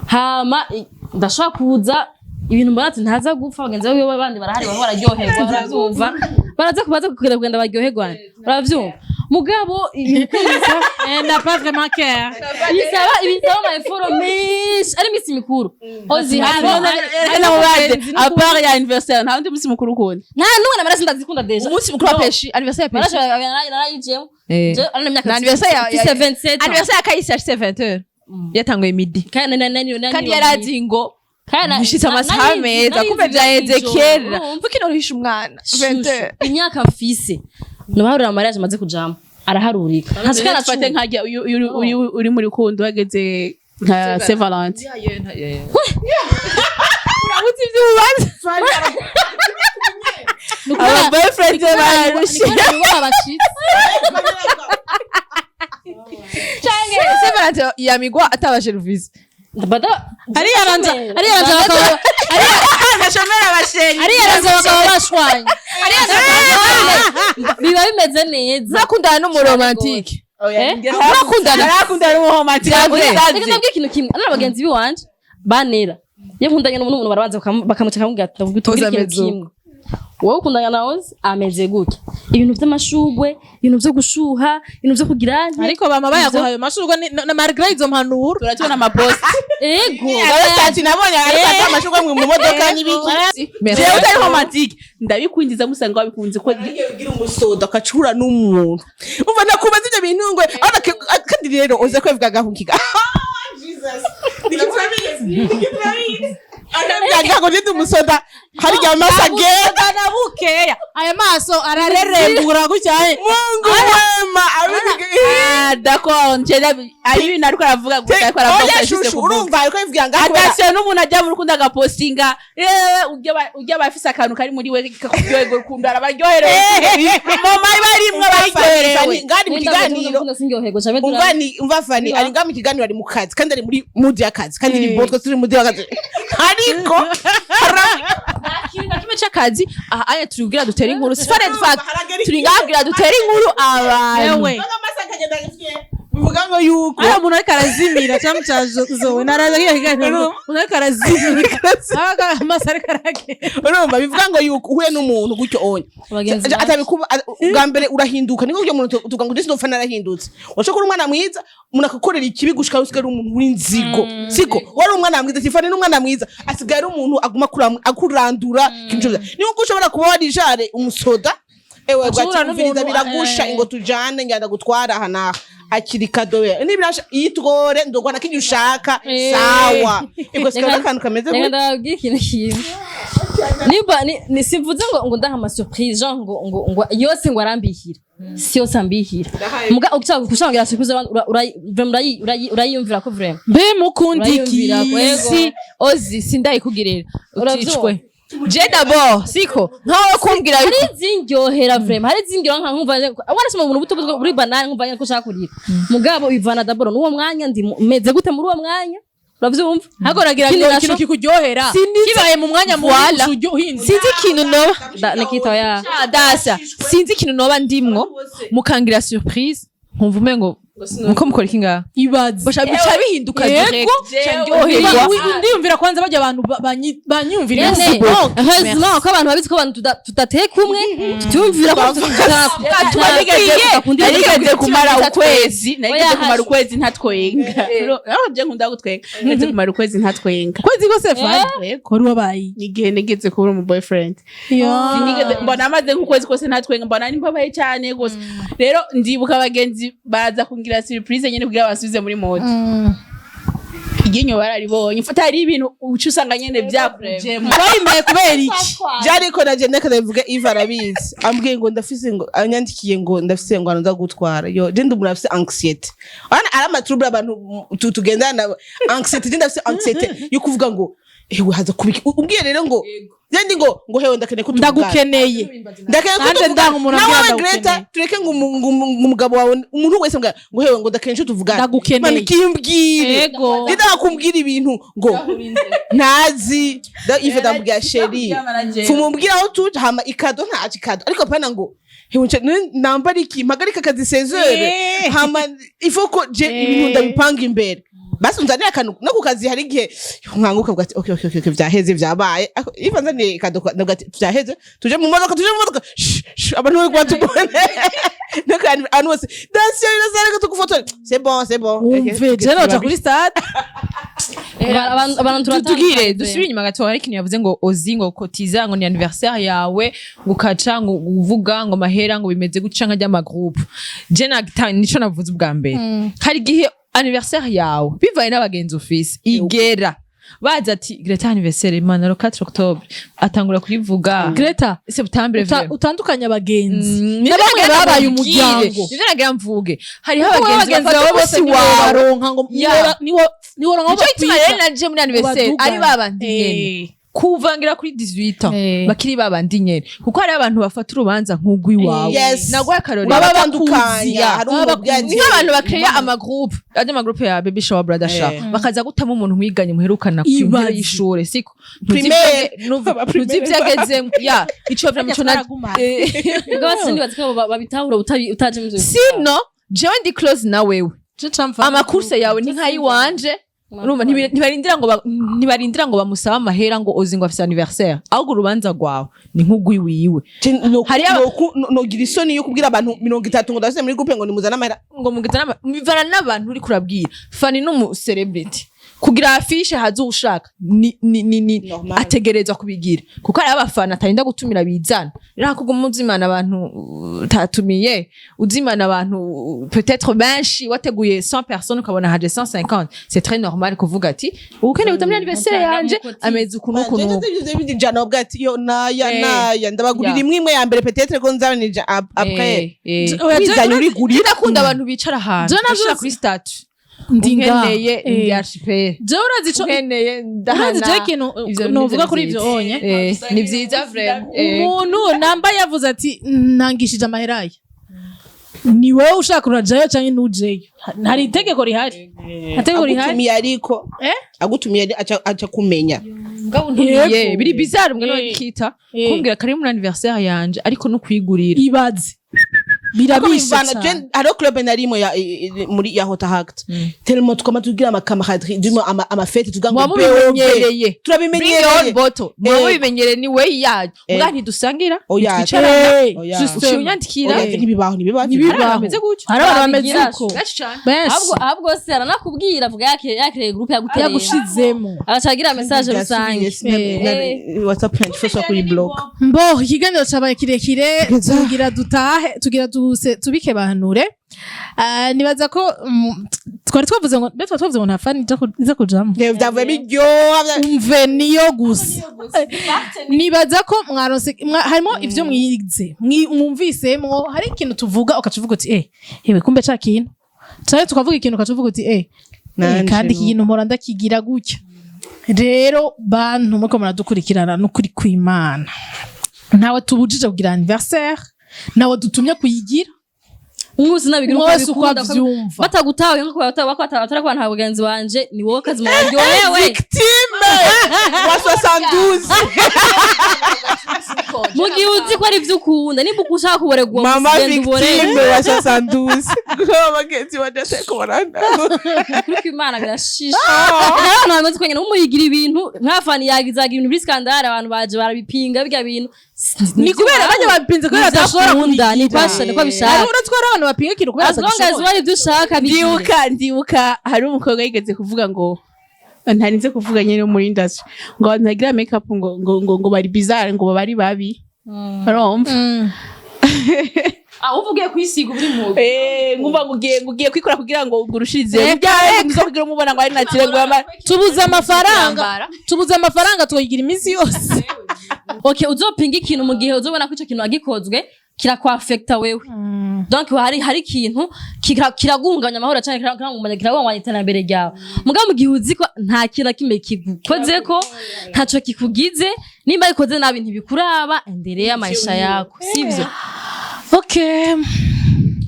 Speaker 4: Hama ndashobora kuza, ibintu mbona ati ntaza gupfa, bagenzi biwe bandi barahari, baba bararyoherwa, baravyumva, baraza kubaza kugenda kugenda baryoherwa, uravyumva? Mugabo ibintu kwisa
Speaker 3: Elle n'a pas vraiment cœur.
Speaker 4: Bisaba ama effort menshi, ari imisi mikuru ozi.
Speaker 1: Reka ndamubaze: à part ya anniversaire, nta wundi munsi mukuru ukunda?
Speaker 4: Nta n'umwe na maraso ndazikunda déjà.
Speaker 5: Umunsi mukuru wa peshi, anniversaire ya peshi.
Speaker 4: Maraso narayijemo.
Speaker 5: Eh.
Speaker 4: Je arana imyaka
Speaker 5: Na anniversaire ya
Speaker 4: mfise 27 ans.
Speaker 5: Anniversaire ya Kahise yashitse 20h, yatanguye midi.
Speaker 4: Kandi
Speaker 5: Kandi yarazi ngo bishitse amasaha meza, kumbe vyaheze kera. Kuko inorisha umwana 20h.
Speaker 4: Imyaka mfise nubaharura, mariage amaze kujamo araharurika, ntashika na
Speaker 1: Dufate
Speaker 4: 10.
Speaker 1: nkajya uyu uri mu rukundo, hageze nka Saint Valentin.
Speaker 5: Urabuze ivyo ubaza.
Speaker 1: Aba boyfriend be barushe.
Speaker 3: Abashitsi.
Speaker 5: Canke Saint Valentin yamigwa atabashe ruvisi.
Speaker 4: Bada
Speaker 3: Ariyaranza bakaba
Speaker 1: Gashomera abashenyi.
Speaker 3: Ariyaranza bakaba bashwanye.
Speaker 4: Biba bimeze neza.
Speaker 5: Ntakundana n'umuromantique.
Speaker 4: Eh?
Speaker 5: Ntakundana.
Speaker 1: Arakundana n'umuromantique.
Speaker 5: Vyavuze.
Speaker 4: Reka ndabwire ikintu kimwe: ari abagenzi biwanje banera, iyo nkundanye n'umuntu barabanza bakamuca, bakamubwira ati: "Ndabwira
Speaker 5: Ozi
Speaker 4: ikintu
Speaker 5: ameze uko."
Speaker 4: kimwe: wowe ukundana na Ozi ameze gutya, ibintu by'amashugwe, ibintu byo gushuha, ibintu byo kugira nte."
Speaker 3: Ariko bama bayaguhaye amashurwe na malgré izo mpanuro.
Speaker 1: Turatubona amapost.
Speaker 4: Ego.
Speaker 2: Ati nabonye ariko ata amashurwe mu modoka n'ibiki.
Speaker 1: Jewe utari romantique, ndabikwinjiza, musanga wabikunze ko.
Speaker 2: Ugira umusoda ukacura n'umuntu, umva, nakubaza ibyo bintu ngo urabona kandi rero uze kwevuga gahunkiga ngo ndi umusoda, hari igihe amaso agenda.
Speaker 3: Na bukeya aya maso ararerembura gutya.
Speaker 2: Mungu wema.
Speaker 1: Ah, d'accord, nje ari ibintu ariko aravuga gusa, ariko aravuga
Speaker 2: Oya.
Speaker 1: gusa,
Speaker 2: Shushu,
Speaker 1: kuvuga.
Speaker 2: urumva ariko bivuga ngaho kubera
Speaker 1: Attention, n'umuntu ajya mu rukundo agapostinga, ujya aba afise akantu kari muri we kakuryoherwa, urukundo arabaryoherewe, mama iba arimwo abaryoherewe.
Speaker 2: Ngari mu kiganiro. Umva, ni umva Fani ari ngaha mu kiganiro, ari mu kazi kandi ari muri mood y'akazi, kandi ni botwe turi mood y'akazi, ariko
Speaker 5: Ikintu na kimwe c'akazi aha aya turi kugira dutere inkuru, si fun and fact, turi ngaha kugira dutere inkuru abantu.
Speaker 3: Ewe.
Speaker 2: Bivuga ngo yuko
Speaker 3: Ariya muntu ariko arazimira cyangwa cya Zoe naraza kiya kiganiro, umuntu ariko arazimira. Abaga amaso ariko aragenda.
Speaker 2: Urumva, bivuga ngo yuko uhuye n'umuntu gutyo onye
Speaker 4: Abagenzi bacu.
Speaker 2: Atabikuba ubwa mbere urahinduka, niko kugira umuntu tuvuga ngo ndetse narahindutse. Washobora kuba umwana mwiza, umuntu akakorera ikibi gushika aho usigaye ari umuntu w'inzigo. Siko wari umwana mwiza? Tifani ni umwana mwiza, asigaye ari umuntu aguma akurandura ikintu cyose. Niyo ushobora kuba warijare umusoda, ewe,
Speaker 3: Ushobora
Speaker 2: ugati umviriza,
Speaker 3: n'umuntu,
Speaker 2: biragusha, ingo tujane, ngenda gutwara aha n'aha, akiri kadobe nibirasha yitwore ndogwana kijya ushaka. Sawa, ego, sikaba akantu kameze
Speaker 4: Reka
Speaker 2: gutya.
Speaker 4: ndababwire ikintu kimwe: niba ni simvuze ngo ndaha ama surprise, genre ngo yose ngo arambihira, si yose ambihira. Muga ushaka kugira surprise, vraiment urayiyumvira ko vraiment
Speaker 3: Mbe mukunda iki?
Speaker 4: Urayumvira ko, yego.
Speaker 5: Si Ozi sindayikugirira.
Speaker 4: Uravyumva?
Speaker 5: Uticwe je d'abord siko nkawe kumbwira.
Speaker 4: Hari izindyohera vraiment, hari izindyohera nka nkumva warasoma umuntu buto buto buri banane, nkumva ko ushaka kurira. Mugabo bivana d'abord n'uwo mwanya, ndi meze gute muri uwo mwanya, uravyumva?
Speaker 3: Ariko uragira
Speaker 4: Ikindi
Speaker 3: ngo
Speaker 4: naco-
Speaker 3: ikintu kikuryohera kibaye mu mwanya mubi,
Speaker 5: Voilà.
Speaker 3: ujya uhinduka.
Speaker 5: Sinzi ikintu noba
Speaker 4: Nikita ya
Speaker 5: Ah, dasa sinzi ikintu noba ndimwo mukangira surprise, nkumva umengo Muko mukora iki ngaha?
Speaker 3: Ibaze.
Speaker 5: Basha bica bihinduka
Speaker 3: Yego.
Speaker 5: direct. Ca ndyoherwa.
Speaker 3: Ndiyumvira kwanza bajya abantu banyumvira.
Speaker 4: Nyene, heureusement ko abantu babizi ko abantu tudateka umwe, tutiyumvira ko
Speaker 1: Narigeze kumara ukwezi, narigeze
Speaker 4: Oya,
Speaker 1: kumara
Speaker 4: hashi.
Speaker 1: ukwezi ntatwenga. Aho je nkunda gutwenga, narigeze kumara ukwezi ntatwenga.
Speaker 3: Kwezi kose, Fani, kori wabaye?
Speaker 1: Igihe nigeze kubura umu boyfriend. Sinigeze mbona, amaze nk'ukwezi kose ntatwenga, mbona nimbabaye cyane gose. Rero ndibuka abagenzi baza kungira surprise nyene kugira bansubize muri mode. Iryinyo bararibonye mfata, hari ibintu uca usanga nyene byakujemo.
Speaker 3: Wayimbaye kubera iki?
Speaker 2: Byariko na je ndeka Yves arabizi, ambwiye ngo ndafise, ngo anyandikiye ngo ndafise, ngo nza gutwara yo. Je ndi umuntu afise anxiety, ana ari ama trouble abantu tugendana na anxiety. Je ndafise anxiety yo kuvuga ngo ewe haza kubiki. Ubwiye rero ngo je ndi ngo hewe, ndakeneye ko tuvugana.
Speaker 3: Ndagukeneye.
Speaker 2: Ndakeneye ko
Speaker 3: Nanje
Speaker 2: tuvugana.
Speaker 3: ndanga umuntu
Speaker 2: Na
Speaker 3: ambwira
Speaker 2: wewe
Speaker 3: ndagukeneye.
Speaker 2: Greta, tureke ngo umugabo wawe, umuntu wese mbwira ngo hewe, ngo ndakeneye ko tuvugana.
Speaker 3: Ndagukeneye.
Speaker 2: Mani kimbwire.
Speaker 3: Yego.
Speaker 2: Ndakubwira ibintu ngo ntazi da Yves, ndamubwira chéri, fumubwira aho tuje, hama i cadeau, ntaje i cadeau, ariko apana ngo hewe nambara iki, mpagarika akazi 16h. Hama ifo ko je ibintu ndabipanga imbere, basi unzanire akantu no ku kazi. Hari igihe nkanguka uvuga ati okay, vyaheze, vyabaye. Ariko iyo nzaniye i cadeau, ndavuga ati vyaheze, tuje mu modoka, tuje mu modoka. Shh, shh, abantu bari kubatubone nuko abantu bose dansiyo irasareka tugufotora, c'est bon, c'est bon.
Speaker 3: Umve, je noja kuri stade.
Speaker 4: Abantu
Speaker 5: Tugire
Speaker 4: turatandukanye.
Speaker 5: dusubire inyuma gato. Hari ikintu yavuze ngo ozi ngo kotiza, ngo ni anniversaire yawe, ngo ukaca ngo uvuga ngo mahera ngo bimeze gutya nka ry'ama groupe. Je nico navuze ubwa mbere, hari igihe anniversaire yawe bivaye n'abagenzi ufise igera baza ati Greta anniversaire imana le 4 octobre, atangura kurivuga
Speaker 3: Greta,
Speaker 5: septembre.
Speaker 3: Utandukanye abagenzi
Speaker 5: Mm,
Speaker 3: na bamwe
Speaker 5: nivyo
Speaker 3: babaye
Speaker 5: nagira mvugire.
Speaker 3: umuryango.
Speaker 5: Nivyo nagira mvuge, hariho
Speaker 3: Kuko
Speaker 5: abagenzi
Speaker 3: abagenzi
Speaker 5: bafata
Speaker 3: bawe bose
Speaker 5: umunsi wawe.
Speaker 3: niwobaronka ngo niworonka
Speaker 5: Nico gituma rero naje muri anniversaire ari babandi nyene kuvangira kuri 18 ans, bakiri babandi nyene, kuko hari abantu bafata urubanza nk'ugwiwawe. Naguha akarorero.
Speaker 2: Baba
Speaker 3: Baba
Speaker 2: bandukanya, hari
Speaker 3: Baba
Speaker 2: umuntu ubwira
Speaker 5: Ni nk'abantu bakreya ama groupe, ajya ama groupe ya baby shower, brother shower, bakaza gutamo umuntu mwiganye muherukana ku ntebe
Speaker 3: Ibaze.
Speaker 5: y'ishure, siko?
Speaker 2: Primaire.
Speaker 5: Ntuzi ivyo agezemo ya ico vraiment ico na
Speaker 4: Ubwo basi ko babitahura utaje mu
Speaker 5: sino jewe ndi close na wewe, ama courses yawe ni nk'ayiwanje, urumva? Ntibarindira ngo bamusabe amahera ngo ozi ngo afise anniversaire, ahubwo urubanza rwawe ni nk'ugwiwiwe.
Speaker 2: Nogira isoni yo kubwira abantu 30 ngo ndabasize muri groupe ngo nimuzane amahera.
Speaker 5: Ngo mugeza bivana n'abantu uri kurabwira. Fani n'umu celebrity, kugira afishe haze ushaka ni
Speaker 2: Normal.
Speaker 5: ategerezwa kubigira, kuko hari abafana atarinda gutumira bizana. Rero hakuguma uzimana abantu utatumiye, uzimana abantu peut-être benshi, wateguye 100 personnes ukabona haje 150, c'est très normal kuvuga ati ukeneye kuza muri anniversaire yanje ameze uku n'uku n'uku.
Speaker 2: Ijana ubwo ati yo naya naya ndabagurira imwe imwe ya mbere, peut-être ko nzanija après. Wizanye urigurira.
Speaker 5: Ndakunda abantu bicara ahantu
Speaker 3: Je nazo-
Speaker 5: bashira kuri statut
Speaker 3: Ndi ngaha.
Speaker 5: unkeneye ndi archipel,
Speaker 3: Jewe urazi ico
Speaker 5: unkeneye ndahana.
Speaker 3: Urazi je ikintu
Speaker 5: Ivyo
Speaker 3: novuga
Speaker 5: nivyo
Speaker 3: kuri
Speaker 5: vyiza.
Speaker 3: ivyo onye?
Speaker 5: Ni vyiza vraiment.
Speaker 3: Umuntu namba yavuze ati ntangishije amahera ye, ni wowe ushaka urajayo canke ntujeyo. Hari itegeko rihari, nta tegeko rihari.
Speaker 2: Agutumiye ariko agutumiye aca kumenya.
Speaker 5: Mugabo ntumiye
Speaker 3: Yego.
Speaker 5: biri bizarre mbwa kita kumbwira kari muri anniversaire yanje ariko no kwigurira.
Speaker 3: Ibaze.
Speaker 2: Ariko
Speaker 3: Birabishe
Speaker 2: bivana,
Speaker 3: cane.
Speaker 2: hariho club narimo ya muri ya Hota Hact, tellement twama tugira ama camaraderie, du moins ama fête tuvuga ngo
Speaker 5: Muba
Speaker 2: BOB.
Speaker 5: mubimenyereye. Bring your own
Speaker 2: Turabimenyereye.
Speaker 5: bottle, muba mubimenyereye, ni way yayo. Muga ntidusangira,
Speaker 2: Oya.
Speaker 5: ntitwicarana.
Speaker 2: Oya.
Speaker 5: Uciye unyandikira.
Speaker 2: Oya, ntibibaho, ntibibaho.
Speaker 3: Ntibibaho.
Speaker 5: Bameze gutyo.
Speaker 3: Hari abantu bameze
Speaker 4: Babigira.
Speaker 3: uko
Speaker 5: Benshi cane.
Speaker 3: benshi.
Speaker 4: Ahubwo se aranakubwira, avuga yakiriye groupe yagutereye,
Speaker 3: Yagushizemo.
Speaker 4: agaca message rusange.
Speaker 2: WhatsApp yanjye ifasha kuri block.
Speaker 3: Mbo ikiganiro cabaye kirekire.
Speaker 2: Kugeza-
Speaker 3: Tugira dutahe, tugira duse tubike bahanure. Nibaza ko twari twavuze ngo mbe twari twavuze ngo nta fani iza kujamo.
Speaker 2: Vyavuye biryoha.
Speaker 3: Umve, niyo gusa nibaza ko mwaronse harimo ivyo mwize, mwumvisemwo. Hari ikintu tuvuga ukaca uvuga uti hewe, kumbe ca kintu, canke tukavuga ikintu ukaca uvuga uti
Speaker 2: Nanje
Speaker 3: kandi iki kintu mpora ndakigira gutya. Rero bantu muriko muradukurikirana, n'ukuri kw'Imana, ntawe tubujije kugira anniversaire, ntawe dutumye kuyigira.
Speaker 4: Umwe wese nabigira uko
Speaker 3: Umwe wese uko
Speaker 4: abikunda,
Speaker 3: avyumva.
Speaker 4: Batagutawe nko batari kubana nta bagenzi banje, ni wowe kazima waryohewe.
Speaker 2: Victime wa 72.
Speaker 4: Mu gihe uzi ko ari ivyo ukunda, nimba ushaka kuboregwa,
Speaker 2: Mama
Speaker 4: ugenda uborerwe.
Speaker 2: victime wa 72, kuko abagenzi banje kubona.
Speaker 4: Kuri ko Imana birashisha n'abantu bamaze kwenyana umuyigira ibintu nk'afani yagizaga ibintu biri scandale, abantu baje barabipinga birya bintu.
Speaker 3: Ni kubera bajya babipinze kubera badashobora
Speaker 4: Nivyo akunda, niko
Speaker 3: kubigira.
Speaker 4: niko abishaka.
Speaker 3: Hariho uretse ko hari abantu bapinga ikintu kubera
Speaker 4: As long as
Speaker 3: batagishoboye.
Speaker 4: wari ibyo ushaka, bigire.
Speaker 1: Ndibuka hari umukobwa yigeze kuvuga ngo, ntarinze kuvuga nyene muri industry, ngo abantu bagira make up ngo bari bizarre, ngo bari babi, urumva?
Speaker 5: Aho uvugiye kwisiga uri mu
Speaker 1: Ngumva ngo ugiye kwikora kugira ngo ugurushirize muzo kugira umubona ngo ari naturel, ngo yama.
Speaker 3: Tubuze amafaranga.
Speaker 5: Kwambara.
Speaker 3: Tubuze amafaranga, tukayigira iminsi yose.
Speaker 4: Okay, uzopinga ikintu mu gihe uzobona ko ico kintu wagikozwe kirakwafekta wewe, donc hari ikintu kiragunganya amahoro canke kiragunganya iterambere ryawe. Mugabo mu gihe uzi ko nta kintu na kimwe kigukozeko, ntaco kikugize, nimba bikoze nabi ntibikuraba, endelea maisha yako, sivyo?
Speaker 3: Okay.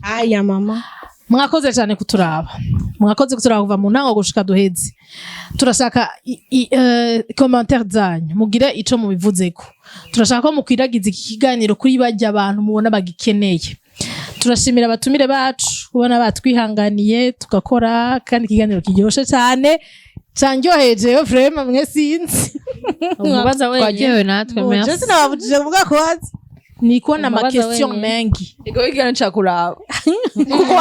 Speaker 2: Aya mama.
Speaker 3: Mwakoze cyane kuturaba, mwakoze kuturaba kuva mu ntango gushika duheze. Turashaka commentaire zanyu, mugire ico mubivuzeko. Turashaka ko mukwiragiza iki kiganiro kuri bajya abantu mubona bagikeneye. Turashimira abatumire bacu kubona batwihanganiye tugakora kandi ikiganiro kiryoshe cyane, candyoheje vraiment. Mwe sinzi.
Speaker 4: Umubaza wenyine.
Speaker 5: Twaryohewe natwe.
Speaker 3: Je
Speaker 5: Merci.
Speaker 3: sinababujije kuvuga ko hazi ni kubona
Speaker 4: Umubaza
Speaker 3: ama question
Speaker 4: wenyine.
Speaker 3: mengi.
Speaker 5: Ego, ikiganiro cakuraba.
Speaker 3: Kuko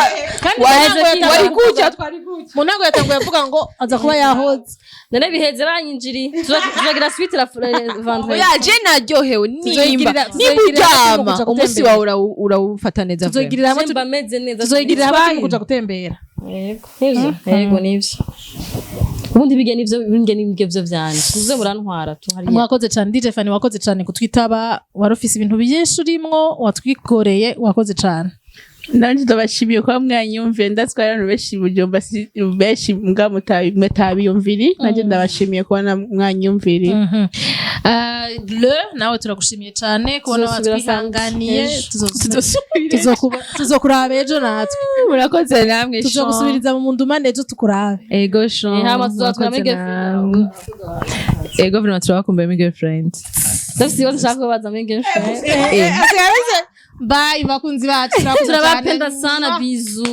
Speaker 3: kandi
Speaker 5: Wari gutya, twari gutya.
Speaker 3: mu ntango yatanguye avuga ngo aza kuba yahoze.
Speaker 4: None biheze banyinjiriye. Tuzogira suite la vendredi.
Speaker 5: Oya, je naryohewe nimba
Speaker 3: Tuzogirira-
Speaker 5: nimba
Speaker 3: tuzogirira hamwe
Speaker 5: uryama
Speaker 3: kuja
Speaker 5: umunsi
Speaker 3: gutembera.
Speaker 5: wawe urawufata neza vraiment.
Speaker 3: Tuzogirira hamwe.
Speaker 4: Je mba meze neza.
Speaker 3: Tuzogirira hamwe
Speaker 5: Fine.
Speaker 3: kuja gutembera.
Speaker 4: Yego, nivyo, yego nivyo. Ubundi bige nivyo, bige nivyo vyo vyanje, muze murantwara tu hariya.
Speaker 3: Mwakoze cyane. DJ Fanny, wakoze cyane kutwitaba. Wari ufise ibintu byinshi urimwo, watwikoreye, wakoze cyane.
Speaker 1: Nanje ndabashimiye kuba mwanyumviye. Ndatwara abantu benshi Bujumba, benshi mbwa mutabiyumviri. Nanje ndabashimiye kuba mwanyumviri.
Speaker 3: Le nawe turagushimiye cyane kubona
Speaker 4: Tuzosubira
Speaker 3: watwihanganiye.
Speaker 4: ejo.
Speaker 3: Tuzokuraba ejo natwe.
Speaker 5: Murakoze namwe.
Speaker 3: Tuzogusubiriza mu ndumane ejo tukurabe.
Speaker 5: Ego Sean.
Speaker 4: Hama tuzatwara muri
Speaker 5: Murakoze
Speaker 4: girlfriend.
Speaker 5: namwe. Ego, vraiment turabakumbuye muri girlfriend.
Speaker 4: Ndafise ibibazo nshaka kubabaza muri girlfriend.
Speaker 3: Bye bakunzi bacu, turakunda cyane.
Speaker 4: Turabapenda sana, bisous.